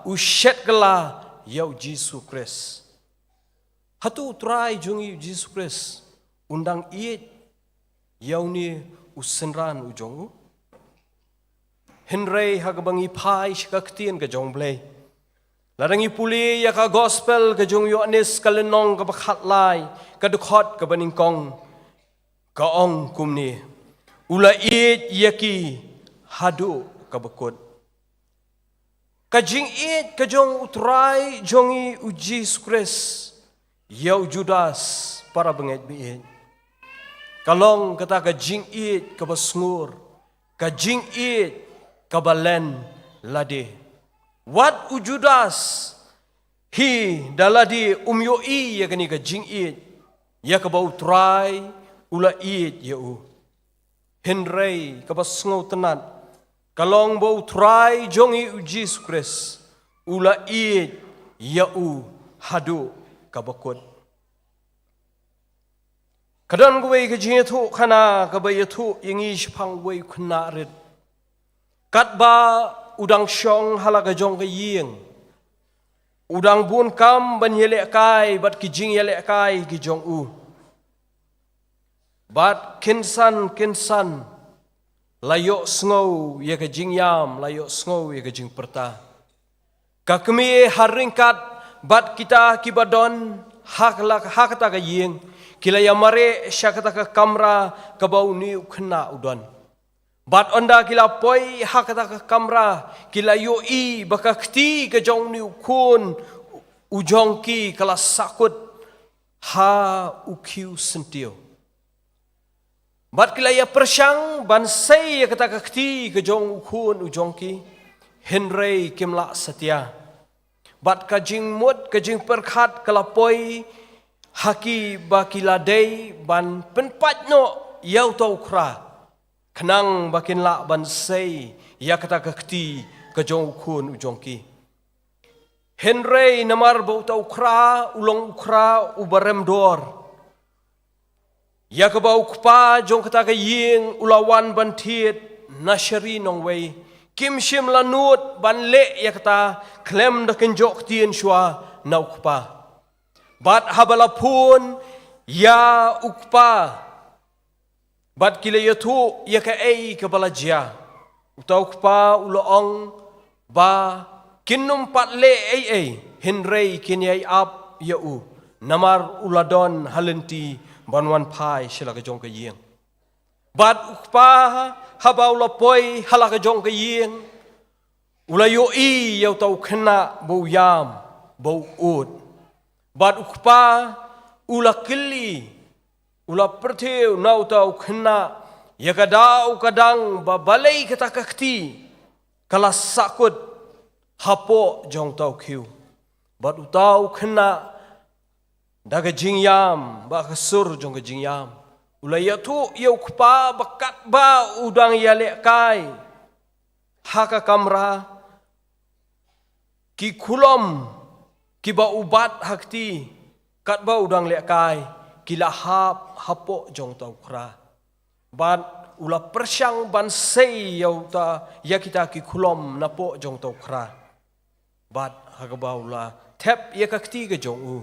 u shet kylla ïa U Jisu Khrist. Hato U Trai jong ngi U Jisu Khrist un dang ïeit ïa une u synran u jong u? Hynrei ha kaba ngi phai sha ka ktien ka jong U Blei, lada ngi pule ïa ka Gospel ka jong u Ïoannis ka lynnong kaba khatlai, ka dkhot kaba nyngkong, ka ong kumne: U la ïeit ïa ki haduh kaba kut. Ka jingïeit ka jong U Trai jong ngi U Jisu Khrist ïa u Judas, para bangeit ba ïeit, ka long kata ka jingïeit kaba sngur, ka jingïeit kaba len lade. Wat u Judas hi da lade um ïohi ïa kane ka jingïeit ïa kaba U Trai u la ïeit ïa u. Hynrei kaba sngewtynnat ka long ba U Trai jong ngi U Jisu Khrist u la ïeit ïa u haduh kaba kut. Ka don kawei ka jingïathuhkhana kaba ïathuh ïa ngi shaphang uwei u khynnah rit. Katba u dang shong ha la ka jong ka ïing, u dang bun kam ban ïalehkai bad ki jingïalehkai ki jong u. Bad kynsan kynsan la ïohsngew ïa ka jingïam, la ïohsngew ïa ka jingpyrta. Ka kmie ha ryngkat bad kita kiba don ha ka la, ha kata ka ïing, ki la ïa mareh sha kata ka kamra kaba une u khynnah u don. Bad ynda ki la poi ha kata ka kamra, ki la ïohi ba ka kti ka jong une u khun u jong ki ka la sahkut ha u khiew syntiew. Bad ki la ïa pyrshang ban sei ïa kata ka kti ka jong u khun u jong ki, hynrei kim lah satia. Bad ka jingmut ka jingpyrkhat ka la poi ha ki ba ki la dei ban pynpait noh ïa uta u khra, khnang ba kin lah ban sei ïa kata ka kti ka jong u khun u jong ki. Hynrei namar ba uta u khra u long u khra uba remdor, ïa kaba u kpa jong kata ka ïing u la wan ban thied na shari nongwei, kim shym la nud ban leh ïa kata khlem da kynjoh ktien shuwa na u kpa. Bad haba la phone ïa u kpa bad ki la ïathuh ïa kaei kaba la jia, uta u kpa u la ong ba kin nym pat leh ei ei, hynrei kin ïai ap ïa u, namar u la don ha lynti ban wan phai sha la ka jong ka ïing. Bad u kpa, haba u la poi ha la ka jong ka ïing, u la ïohi ïa uta u khynnah ba u ïam, ba u ud. Bad u kpa u la kylli, u la pyrthei na uta u khynnah ïa ka daw ka dang ba balei kata ka kti ka la sahkut hapoh jong uta u khiew. Bad uta u khynnah da ka jingïam, bad ka sur jong ka jingïam, u la ïathuh ïa u kpa ba katba u dang ïalehkai ha ka kamra, ki khulom kiba u bat ha kti, katba u dang lehkai, ki la hap hapoh jong uta u khra. Bad u la pyrshang ban sei ïa uta, ïa kita ki khulom napoh jong uta u khra. Bad ha kaba u la thep ïa ka kti ka jong u,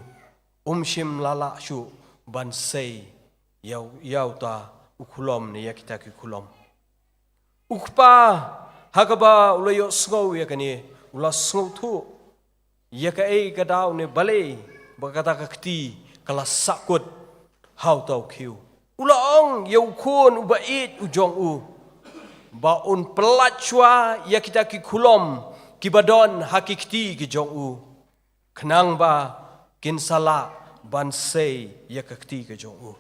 um shym la lah shuh ban sei ïa u, ïa uta u khulom ne ïa kita ki khulom. U kpa, ha kaba u la ïohsngew ïa kane, u la sngewthuh ïa kaei ka daw ne balei ba kata ka kti ka la sahkut ha uta u khiew. U la ong ïa u khun uba ïeit u jong u ba un pyllait shuwa ïa kita ki khulom kiba don ha ki kti ki jong u, khnang ba kin sa lah ban sei ïa ka kti ka jong u.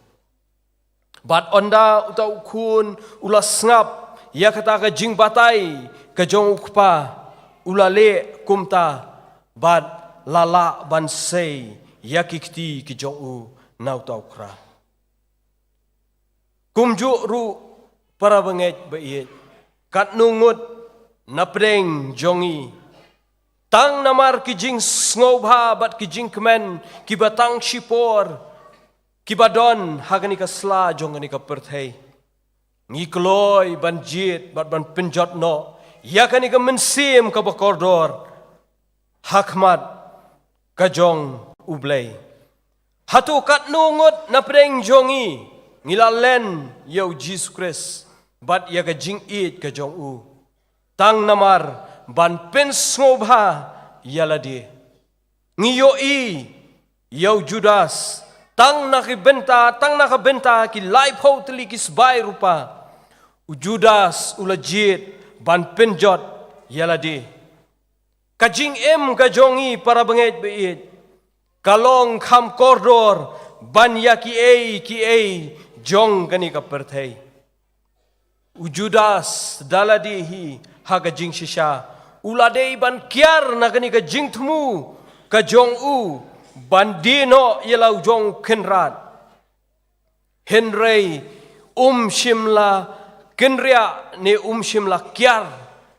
Bad ynda uta u khun u la sngap ïa kata ka jingbatai ka jong u kpa, u la leh kumta, bad la lah ban sei ïa ki kti ki jong u na uta u khra. Kumjuh ruh, para bangeit ba ïeit, katno ngut na pdeng jong ngi, tang namar ki jingsngewbha bad ki jingkmen kiba tang shipor kiba don ha kane ka sla jong kane ka pyrthei, ngi kloi ban jied bad ban pynjot noh ïa kane ka mynsiem kaba kordor ha khmat ka jong U Blei. Hato katno ngut na pdeng jong ngi, ngi la len ïa U Jisu Khrist bad ïa ka jingïeit ka jong u, tang namar ban pynsngewbha ïa lade? Ngi ïohi ïa u Judas, tang na ki bynta, tang na ka bynta ki laiphew tylli ki sbai rupa, u Judas u la jied ban pynjot ïa lade. Ka jingim ka jong ngi, para bangeit ba ïeit, ka long kham kordor ban ïa kiei kiei jong kane ka pyrthei. U Judas da lade hi ha ka jingshisha u la dei ban kiar na kane ka jingthmu ka jong u ban die noh ïa la u jong u kynrad. Hynrei um shym la kynriah ne um shym la kiar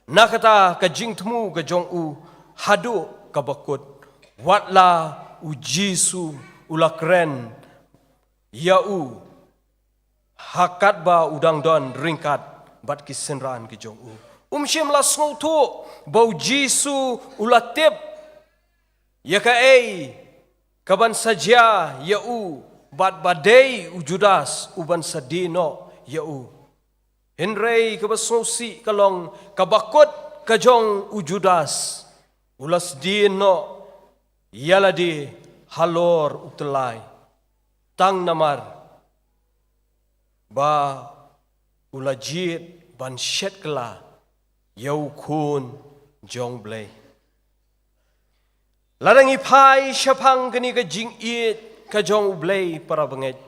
na kata ka jingthmu ka jong u haduh kaba kut, wat la U Jisu u la kren ïa u ha katba u dang don ryngkat bad ki synran ki jong u. Um shym la sngewthuh ba U Jisu u la tip ïa kaei kaban sa jia ïa u, bad ba dei u Judas uban sa die noh ïa u. Hynrei kaba sngewsih ka long, kaba kut ka jong u Judas u la sdien noh ïa lade halor u tyllai, tang namar ba u la jied ban shet kylla ïa u Khun jong U Blei. Lada ngi phai shaphang kane ka jingïeit ka jong U Blei, para bangeit,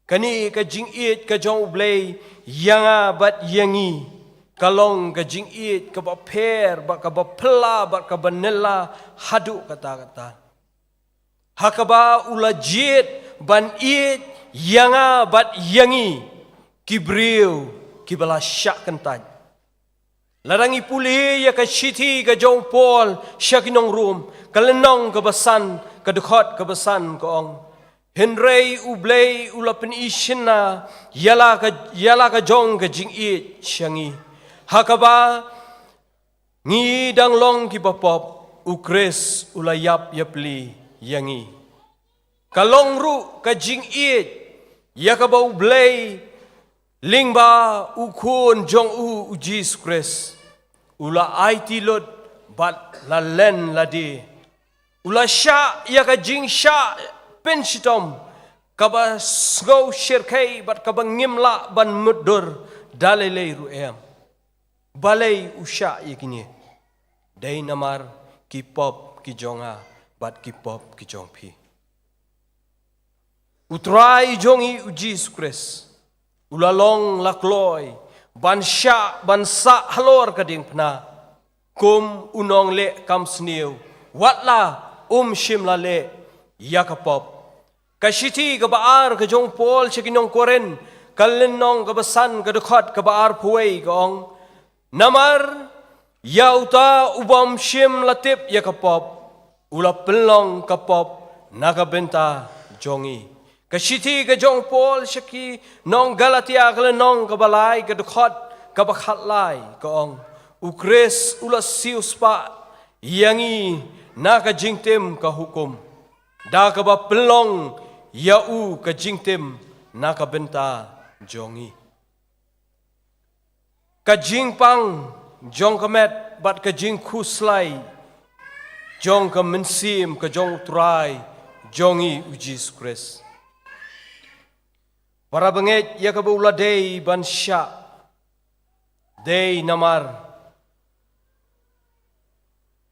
kane ka jingïeit ka jong U Blei ïa nga bad ïa ngi ka long ka jingïeit kaba pher bad kaba phylla bad kaba nylla haduh katta katta. Ha kaba u la jied ban ïeit ïa nga bad ïa ngi ki briew kiba la shah kyntait. Lada ngi pule ïa ka shithi ka jong u Paul sha ki nong Rom, ka lynnong kaba san, ka dkhot kaba san ka ong: Hynrei U Blei u la pyni shynna ïa la ka, ïa la ka jong ka jingïeit sha ngi, ha kaba ngi dang long kiba pop, U Khrist u la ïap ïapli ïa ngi. Ka long ruh ka jingïeit ïa kaba U Blei lyngba U Khun jong u, U Jisu Khrist, u la aiti lut bad la len lade. U la shah ïa ka jingshah pynshitom kaba sngew shyrkhei bad kaba ngim lah ban mutdur da lei lei ruh em. Balei u shah ïa kine? Dei namar ki pop ki jong nga bad ki pop ki jong phi. U Trai jong ngi U Jisu Khrist u la long la kloi ban shah, ban sah halor ka diengphna kum u nongleh kam sniew, wat la um shym la leh ïa ka pop. Ka shithi kaba ar ka jong u Paul sha ki nong Korinth, ka lynnong kaba san, ka dkhot kaba arphew wei ka ong: Namar ïa uta u bym shym la tip ïa ka pop, u la pynlong ka pop na ka bynta jong ngi. Ka shithi ka jong u Paul sha ki nong Galatia, ka lynnong kaba lai, ka dkhot kaba khatlai ka ong: U Khrist u la siewspah ïa ngi na ka jingtim ka hukum, da kaba pynlong ïa u ka jingtim na ka bynta jong ngi. Ka jingpang jong ka met bad ka jingkhuslai jong ka mynsiem ka jong U Trai jong ngi U Jisu Khrist. Para bangeit, ïa kaba u la dei ban shah dei namar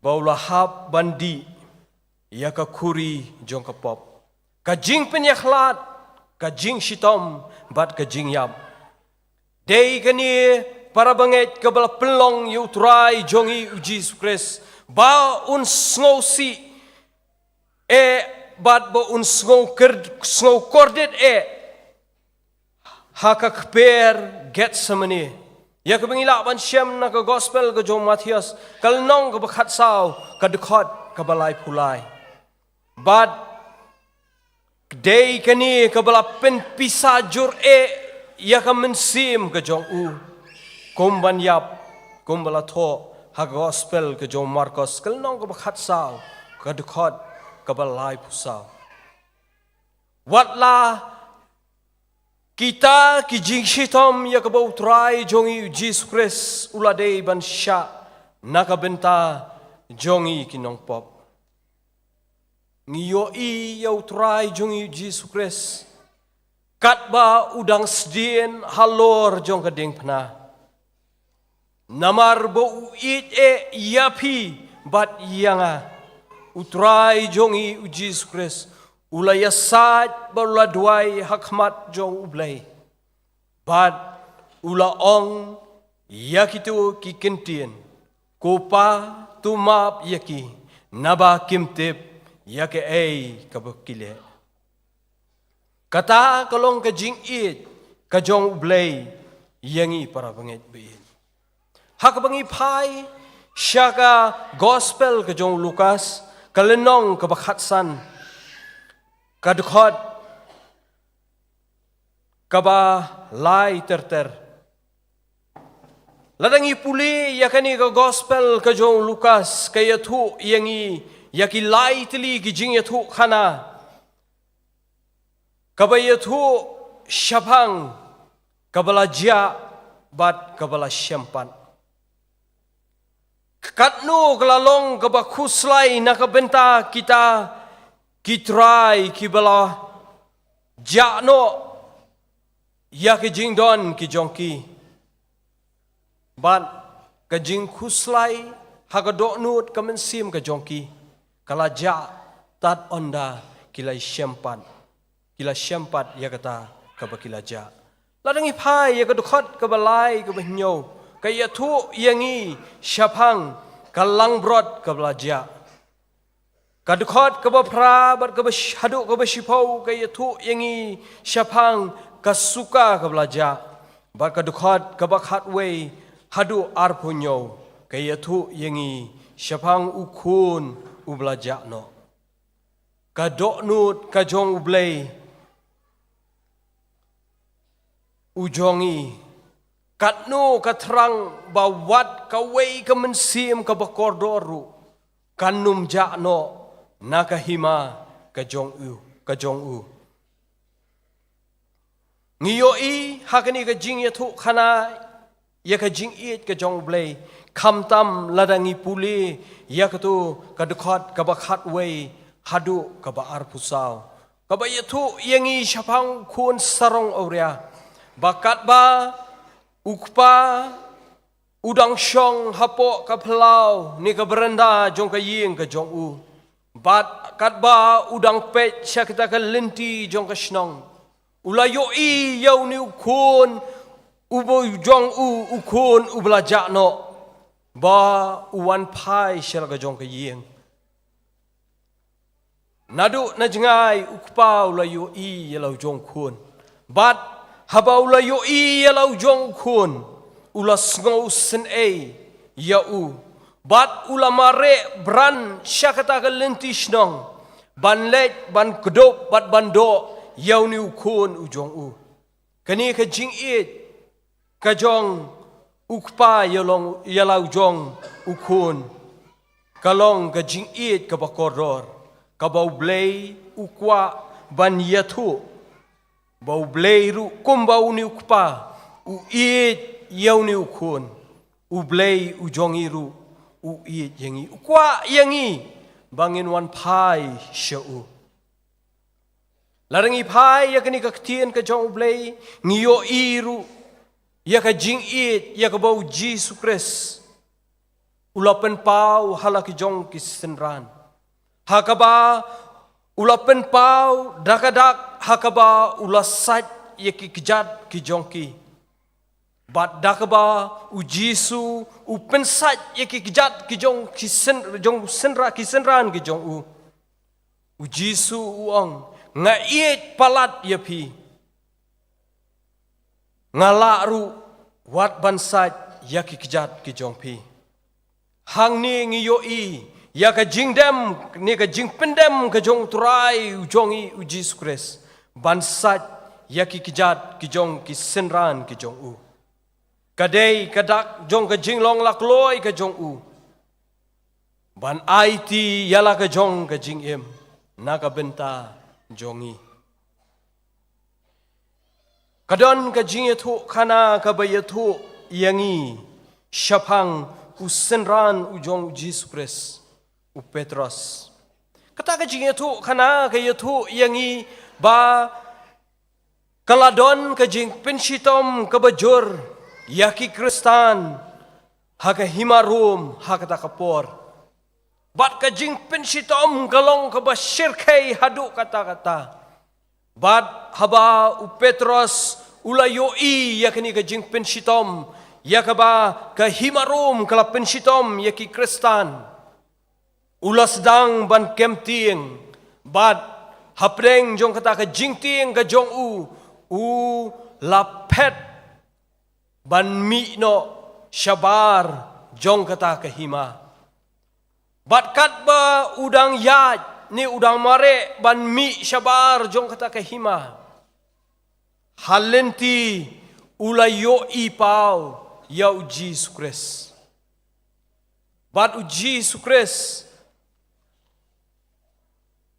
ba u la hap ban dih ïa ka khuri jong ka pop, ka jingpynïakhlad, ka jingshitom bad ka jingïap. Dei kane, para bangeit, kaba la pynlong ïa U Trai jong ngi U Jisu Khrist ba un sngewsih eh bad ba un sngew kyr-, sngew kordit eh ha ka kper Gethsemane. Ïa kaba ngi lah ban shem na ka gospel ka jong u Mathaios, ka lynnong kaba khatsaw, ka dkhot kaba laiphew lai. Bad dei kane kaba la pynpisa jur eh ïa ka mynsiem ka jong u, kum ban ïap, kumba la thoh ha ka gospel ka jong u Markos, ka lynnong kaba khatsaw, ka dkhot kaba laiphew saw. Wat la kita ki jingshitom ïa kaba U Trai jong ngi U Jisu Khrist u la dei ban shah na ka bynta jong ngi ki nongpop. Ngi ïohi ïa U Trai jong ngi U Jisu Khrist katba u dang sdien halor jong ka diengphna. Namar ba u ïeit eh ïa phi bad ïa nga, U Trai jong ngi U Jisu Khrist u la ïasaid bad u la duwai ha khmat jong U Blei. Bad u la ong ïa kito ki ktien: Ko Pa, to map ïa ki, naba kim tip ïa kaei kaba ki leh. Kata ka long ka jingïeit ka jong U Blei ïa ngi, para bangeit ba ïeit. Ha kaba ngi phai sha ka gospel ka jong u Lukas, ka lynnong kaba khatsan, ka dkhot kaba lai ter ter. Lada ngi pule ïa kane ka gospel ka jong u Lukas, ka ïathuh ïa ngi ïa ki lai tylli ki jingïathuhkhana, kaba ïathuh shaphang kaba la jah bad kaba la shem pat. Katno ka la long kaba khuslai na ka bynta kita ki trai kiba la jah noh ïa ki jingdon ki jong ki. Bad ka jingkhuslai ha ka dohnud ka mynsiem ka jong ki ka la jah tad ynda ki la shem pat, ki la shem pat ïa kata kaba ki la jah. Lada ngi phai ïa ka dkhot kaba lai, kaba hynñiew, ka ïathuh ïa ngi shaphang ka langbrot kaba la jah. Ka dkhot kaba phra bad kaba sh- haduh kaba shiphew ka ïathuh ïa ngi shaphang ka suka kaba la jah. Bad ka dkhot kaba khatwei haduh arphew hynñiew ka ïathuh ïa ngi shaphang u khun uba la jah noh. Ka dohnud ka jong U Blei u jong i, katno ka thrang ba wat kawei ka mynsiem kaba kordor ruh kan ym jah noh na ka hima ka jong u, ka jong u. Ngi ïohi ha kane ka jingïathuhkhana ïa ka jingïeit ka jong U Blei, khamtam lada ngi pule ïa kato ka dkhot kaba khatwei haduh kaba arphew saw, kaba ïathuh ïa ngi shaphang u khun sarong awria, ba katba u kpa u dang shong hapoh ka phyllaw ne ka baranda jong ka ïing ka jong u, bad katba u dang peit sha kata ka lynti jong ka shnong, u la ïohi ïa une u khun uba u jong u, u khun uba la jah noh, ba u wan phai sha la ka jong ka ïing. Naduh na jngai u kpa u la ïohi ïa la u jong u khun. Bad haba u la ïohi ïa la u jong u khun, u la sngewsynei ïa u. Bad u la mareh bran sha kata ka lynti shnong, ban leit ban kdup bad ban doh ïa une u khun u jong u. Kane ka jingïeit ka jong u kpa ïa long, ïa la u jong u khun, ka long ka jingïeit kaba kordor, kaba U Blei u kwah ban ïathuh, ba U Blei ruh kumba une u kpa u ïeit ïa une u khun, U Blei u jong i ruh u ïeit ïa ngi, u kwah ïa ngi ba ngin wan phai sha u. Lada ngi phai ïa kane ka ktien ka jong U Blei, ngi ïohi ruh ïa ka jingïeit ïa kaba U Jisu Khrist u la pynpaw ha la ki jong ki synran, ha kaba u la pynpaw da ka dak ha kaba u la sait ïa ki kjat ki jong ki. Bad da kaba U Jisu u pynsait ïa ki kjat ki jong ki syn-, jong synra, ki synran ki jong u, U Jisu u ong, "Nga ïeit palat ïa phi. Nga lah ruh wat ban sait ïa ki kjat ki jong phi." Hangne ngi ïohi ïa ka jingdem ne ka jingpyndem ka jong U Trai u jong i U Jisu Khrist ban sait ïa ki kjat ki jong ki synran ki jong u. Ka dei ka dak jong ka jinglong lakloi ka jong u ban aiti ïa la ka jong ka jingim na ka bynta jong ngi. Ka don ka jingïathuhkhana kaba ïathuh ïa ngi shaphang u synran u jong U Jisu Khrist, u Petros. Kata ka jingïathuhkhana ka ïathuh ïa ngi ba ka la don ka jingpynshitom kaba jur ïa ki Khristan ha ka hima Rom ha kata ka por. Bad ka jingpynshitom ka long kaba shyrkhei haduh katta katta. Bad haba u Petros u la ïohi ïa kane ka jingpynshitom, ïa kaba ka hima Rom ka la pynshitom ïa ki Khristan, u la sdang ban kem tieng, bad hapdeng jong kata ka jingtieng ka jong u, u la phet ban mih noh shabar jong kata ka hima. Bad katba u dang ïaid ne u dang mareh ban mih shabar jong kata ka hima, ha lynti u la ïohi paw ïa U Jisu Khrist. Bad U Jisu Khrist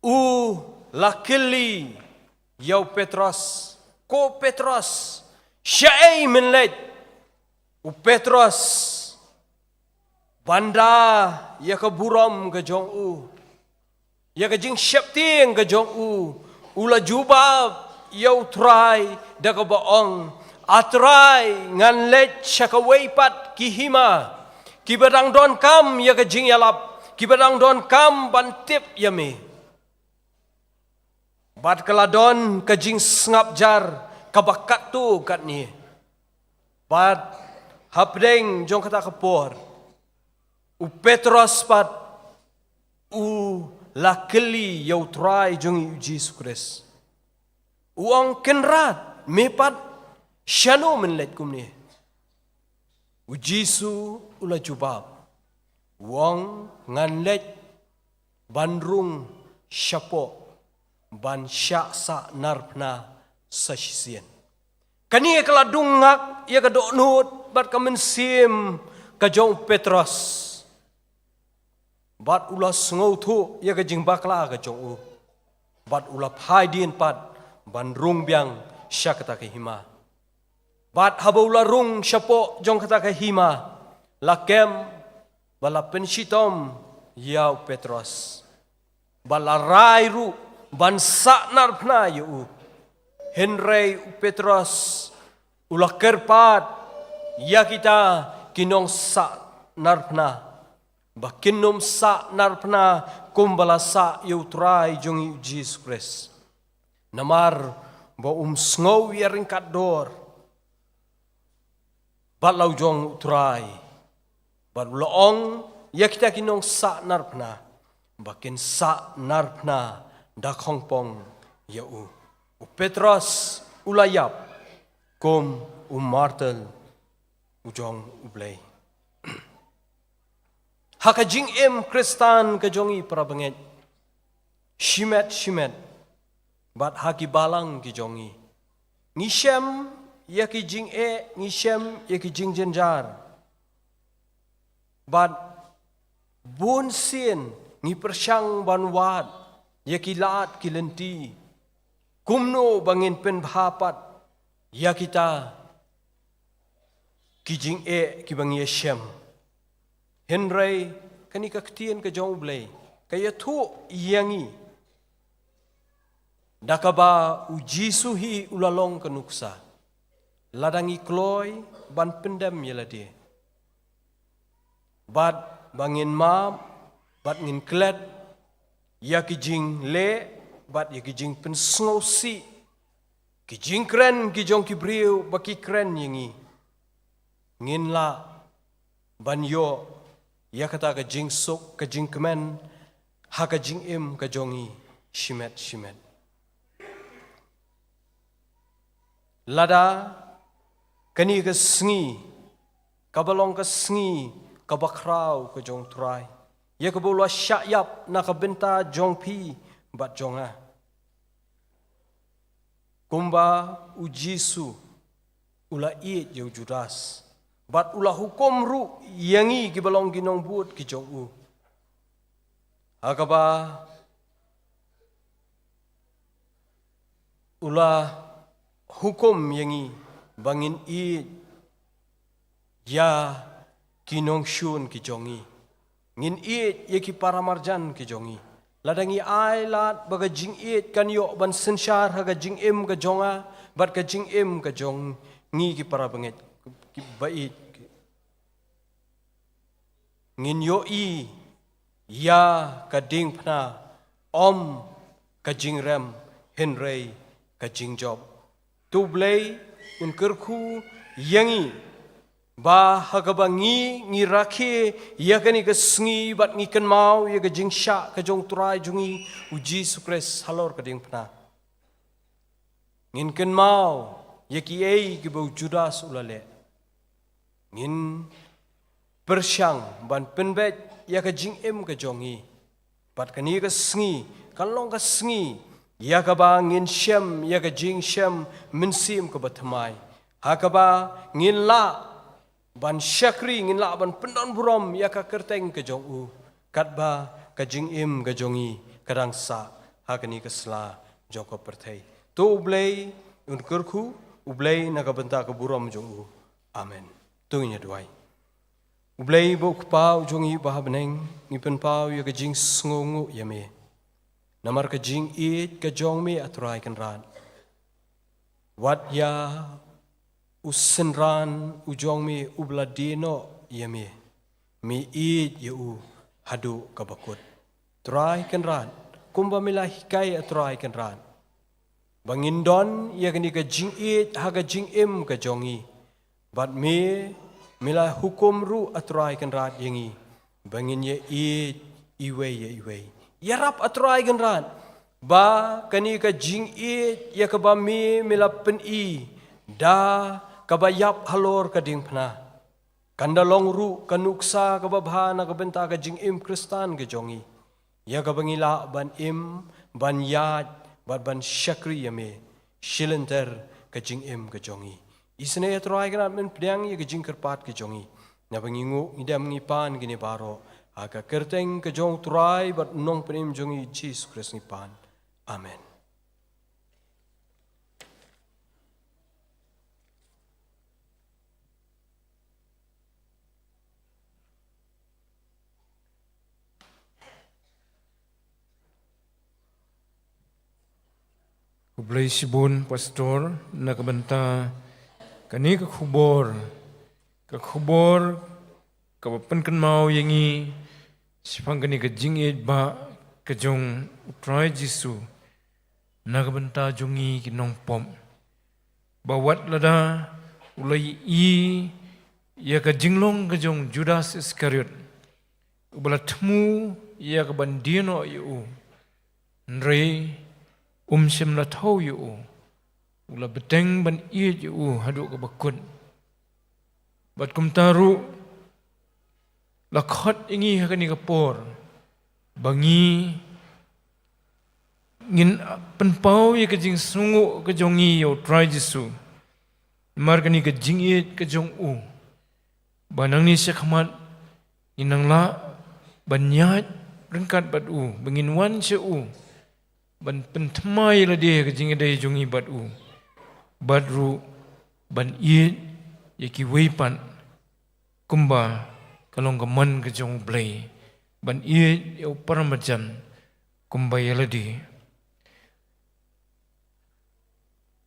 u la kylli ïa u Petros, "Ko Petros, shaei men leit?" U Petros, ban da ïa ka burom ka jong u, ïa ka jingsheptieng ka jong u, u la jubab ïa U Trai da kaba ong, "A Trai, ngan leit sha kawei pat ki hima kiba dang donkam ïa ka jingïalap, kiba dang donkam ban tip ïa me." Bad ka la don ka jingsngap jar kaba katto katne. Bad hapdeng jong kata ka por, u Petros pat u la kylli ïa u Trai jong ngi u Jisu Khrist. U ong, Kynrad, me pat shano men leit kumne? U Jisu u la jubab, u ong, ngan leit ban rung shapoh ban shah sahnarphna sa shisien. Kane ka la dung ngak ïa ka dohnud bad ka mynsiem ka jong u Petros. Bad u la sngewthuh ïa ka jingbakla ka jong u. Bad u la phai dien pat ban rung biang sha kata ka hima. Bad haba u la rung shapoh jong kata ka hima, la kem ba la pynshitom ïa u Petros. Ba la rai ruh ban sahnarphna ïa u. Hynrei u Petros u la kyrpad ïa kita ki nongsahnarphna ba kin ym sahnarphna kumba la sah ïa u Trai jong ngi u Jisu Khrist. Namar ba um sngew ïa ryngkat dor bad la u jong u Trai. Bad u la ong ïa kita ki nongsahnarphna ba kin sahnarphna da khongpong ïa u. U Petros u la ïap kum u martyr u jong U Blei. Ha ka jingim Khristan ka jong ngi, para bangeit, shimet shimet bad ha ki balang ki jong ngi, ngi shem ïa ki jingeh, ngi shem ïa ki jingjynjar. Bad bun sien ngi pyrshang ban wad ïa ki lad ki lynti kumno ba ngin pynbha pat ïa kita ki jingeh kiba ngi ïa shem. Hynrei kane ka ktien ka jong U Blei ka ïathuh ïa ngi da kaba u Jisu hi u la long ka nuksa lada ngi kloi ban pyndem ïa lade. Bad ba ngin map bad ngin klet ïa ki jingleh bad ïa ki jingpynsngewsih, ki jingkren ki jong ki briew ba ki kren ïa ngi. Ngin lah ban ïoh ïa kata ka jingsuk ka jingkmen ha ka jingim ka jong ngi shimet shimet. Lada kane ka sngi kaba long ka sngi kaba khraw ka jong U Trai, ïa kaba u la shah ïap na ka bynta jong phi bad jong nga. Kumba u Jisu u la ïeit ïa u Judas bad u la hukum ruh ïa ngi kiba long ki nongbud ki jong u. Ha kaba u la hukum ïa ngi ba ngin ïeit ïa ki nongshun ki jong ngi, ngin ïeit ïa ki paramarjan ki jong ngi. Lada ngi ailad ba ka jingïeit kan ïoh ban synshar ha ka jingim ka jong nga bad ka jingim ka jong ngi ki para bangeit, ki ba ïeit, ngin ïohi ïa ka diengphna, ym ka jingrem hynrei ka jingjop. To U Blei un kyrkhu ïa ngi ba ha kaba ngi, ngi rakhe ïa kane ka sngi bad ngi kynmaw ïa ka jingshah ka jong U Trai jong ngi u Jisu Khrist halor ka diengphna. Ngin kynmaw ïa kiei kiba u Judas u la leh. Ngin pyrshang ban pynbeit ïa ka jingim ka jong ngi. Bad kane ka sngi kan long ka sngi ïa kaba ngin shem ïa ka jingshem mynsiem kaba thymmai, ha kaba ngin lah ban shakri, ngin lah ban pyndon burom ïa ka kyrteng ka jong u, katba ka jingim ka jong ngi ka dang sah ha kane ka sla jong ka pyrthei. To U Blei un kyrkhu, U Blei na ka bynta ka burom jong u. Amen. To ngin ïa duwai. U Blei ba u Kpa u jong ngi ba ha bneng, ngi pynpaw ïa ka jingsngewnguh ïa me namar ka jingïeit ka jong me, A Trai Kynrad. Wat ïa u synran u jong me uba la die noh ïa me, me ïeit ïa u haduh kaba kut. Trai Kynrad, kumba me la hikai, A Trai Kynrad, ba ngin don ïa kane ka jingïeit ha ka jingim ka jong ngi. Bad me, me la hukum ruh, A Trai Kynrad, ïa ngi ba ngin ïa ïeit iwei ïa iwei. Ïarap, A Trai Kynrad, ba kane ka jingïeit ïa kaba me me la pyni da kaba ïap halor ka diengphna kan da long ruh ka nuksa kaba bha na ka bynta ka jingim Khristan ka jong ngi, ïa kaba ngi lah ban im, ban ïaid bad ban shakri ïa me shilynter ka jingim ka jong ngi. Isynei, A Trai Kynrad, men pdiang ïa ka jingkyrpad ka jong ngi, naba ngi nguh, ngi dem, ngi pan kine baroh ha ka kyrteng ka jong U Trai bad U Nongpynim jong ngi Jisu Khrist ngi pan. Amen. Khublei shibun, Pastor, na ka bynta kane ka khubor, ka khubor kaba pynkynmaw ïa ngi shaphang kane ka jingïeit ba ka jong U Trai Jisu na ka bynta jong ngi ki nongpop, ba wat lada u la ïohi ïa ka jinglong ka jong Judas Iskariot, uba la thmu ïa ka ban die noh ïa u, hynrei um shym la thaw ïa u, u la bteng ban ïeit ïa u haduh kaba kut. Bad kumta ruh la khot ïa ngi ha kane ka por ba ngi, ngin pynpaw ïa ka jingsngewnguh ka jong ngi ïa U Trai Jisu namar kane ka jingïeit ka jong u, ba nangne shakhmat ngin nang lah ban ïaid ryngkat bad u, ba ngin wan sha u ban pynthymmai ïa lade ha ka jingïadei jong ngi bad u, bad ruh ban ïeit ïa kiwei pat kumba ka long ka mon ka jong U Blei, ban ïeit ïa u paramarjan kumba ïa lade.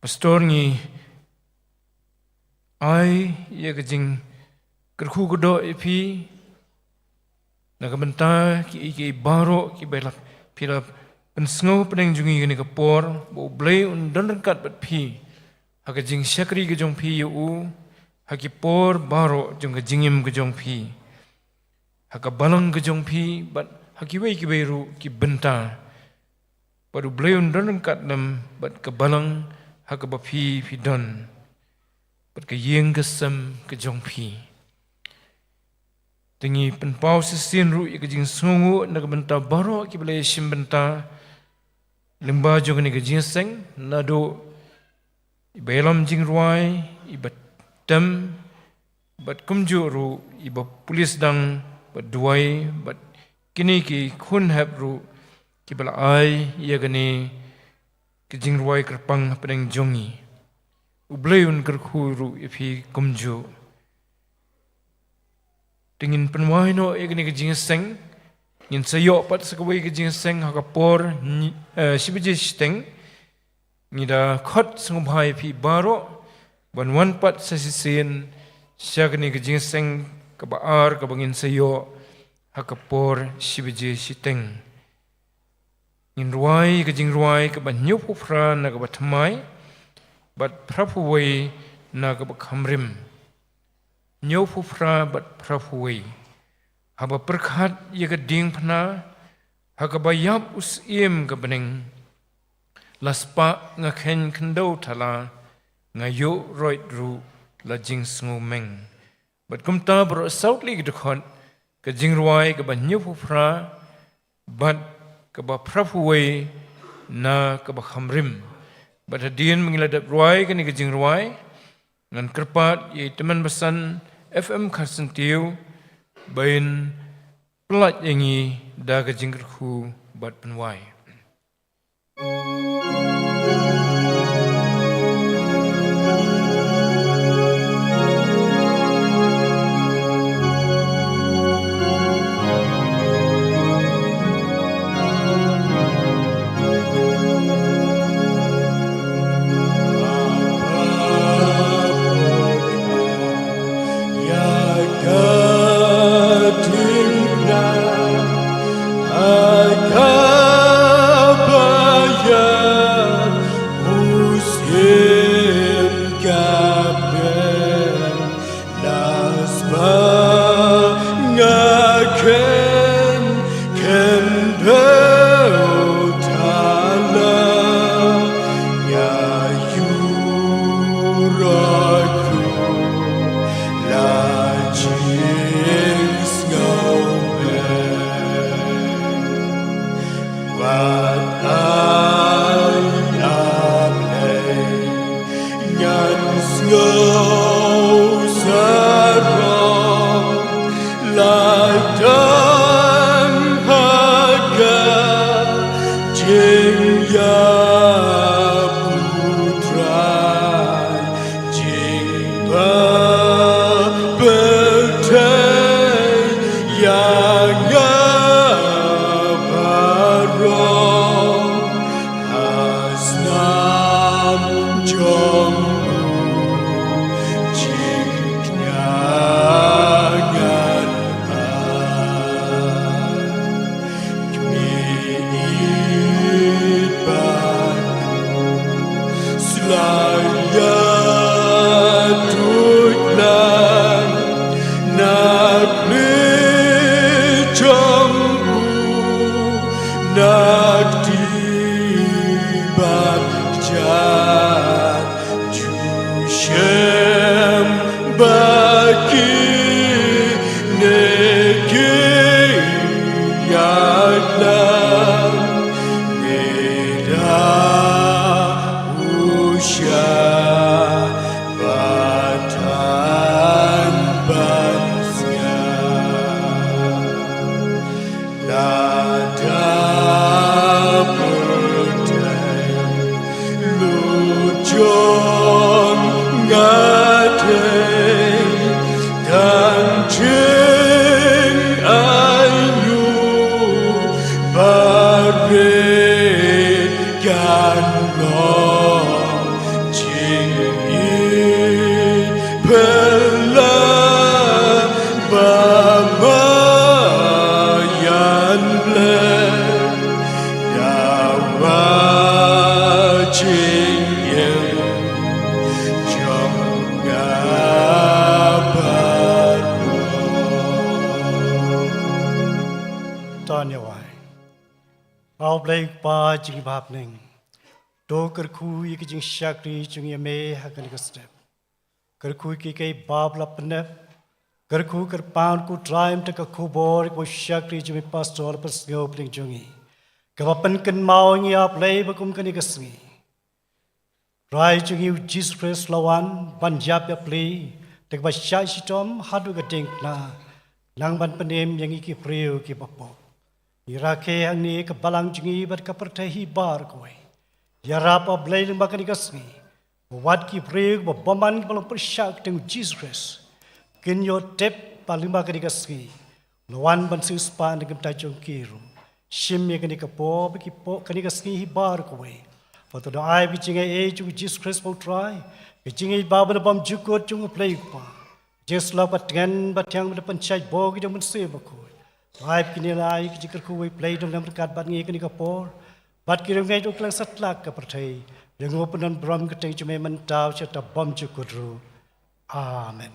Pastor, ngi ai ïa ka jingkyrkhu kyrdoh ïa phi na ka bynta kiei kiei baroh kiba la, phi la pynsngew hapdeng jong ngi kane ka por, ba U Blei un don ryngkat bad phi ha ka jingshakri ka jong phi ïa u ha ki por baroh jong ka jingim ka jong phi, ha ka balang ka jong phi bad ha kiwei kiwei ruh ki bynta. Bad U Blei un don ryngkat lem bad ka balang ha kaba phi phi don, bad ka ïing ka sem ka jong phi. Te ngi pynpaw shisien ruh ïa ka jingsngewnguh na ka bynta baroh kiba la ïashim bynta lyngba jong kane ka jingïaseng, naduh i ba ïalam jingrwai, i ba tem, bad kumjuh ruh i ba pule sdang bad duwai, bad kine ki khun hep ruh kiba la ai ïa kane ka jingrwai kyrpang hapdeng jong ngi. U Blei un kyrkhu ruh ïa phi kumjuh. Te ngin pynwai noh ïa kane ka jingïaseng. Ngin sa ïoh pat sa kawei ka jingïaseng ha ka por nyi-, eh, shi baje shiteng. Ngi da khot sngewbha ïa phi baroh ban wan pat sa shisien sha kane ka jingïaseng kaba ar kaba ngin sa ïoh ha ka por shi baje shiteng. Ngin rwai ka jingrwai kaba hynñiewphew phra na kaba thymmai, bad phraphew wei na kaba khamrim. Hynñiewphew phra bad phraphew wei. Haba pyrkhat ïa ka diengphna, ha kaba ïap u syiem ka bneng, la spah nga kheiñ khyndew thala, nga ïuh roit ruh la jingsngew meng. Bad kumta baroh saw tylli ki dkhot, ka jingrwai kaba hynñiewphew phra, bad kaba phraphew wei na kaba khamrim. Bad hadien ba ngi la dep rwai kane ka jingrwai, ngan kyrpad ïa i Tymmen Basan F M Kharsyntiew, ba in pyllait ïa ngi da ka jingkyrkhu bad pynwai. Nakti bad jat ju shem bad ki ne ki ïalam ne da u sha ba tang ban sngap. Lada pyrthei lut jong nga dei tang jingaiñguh ba rit kan long jingïeit pela ba ma ïan blei dawa jingim jong nga baroh. To ngin ïa wai. Ïa U Blei Kpa jong ngi ba ha bneng, to kyrkhu ïa ki jingshakri jong ngi ïa me ha kane ka step. Kyrkhu ïa ki kiei ba la pynnep. Kyrkhu kyrpang ko Trai ïa ka khubor kaba u shakri jong me Pastor la pynsngew ha pdeng jong ngi, kaba pynkynmaw ïa ngi, A Blei, ba kum kane ka sngi Trai jong ngi U Jisu Khrist u la wan ban ïap ïapli da kaba shah shitom haduh ka diengphna, khnang ban pynim ïa ngi ki briew kiba pop. Ngi rakhe hangne ka balang jong ngi bad ka pyrthei hi baroh kawei. Ïarap, A Blei, lyngba kane ka sngi, ba wat ki briew kiba bymman kiba long pyrshah ha ka kyrteng U Jisu Khrist kin ïoh tip ba lyngba kane ka sngi u la wan ban siewspah na ka bynta jong ki ruh. Shim ïa kane ka por bad ki por, kane ka sngi hi baroh kawei, bad to da ai ba ka jingaiei jong U Jisu Khrist ba U Trai, ka jingïeit ba bymjukut jong U Blei Kpa, jingïasyllok ba tngen ba thiang, ba la pynshait bor ki da U Mynsiem Bakhuid, to ai ba kine la ai ka jingkyrkhu, A Blei, to lem ryngkat bad ngi ha kane ka por bad ki riewngeit ruh kylliang satlak ka pyrthei. Lyngngoh, pyndonburom ha ka kyrteng jong me mynta sha ta bymjukut ruh. Amen.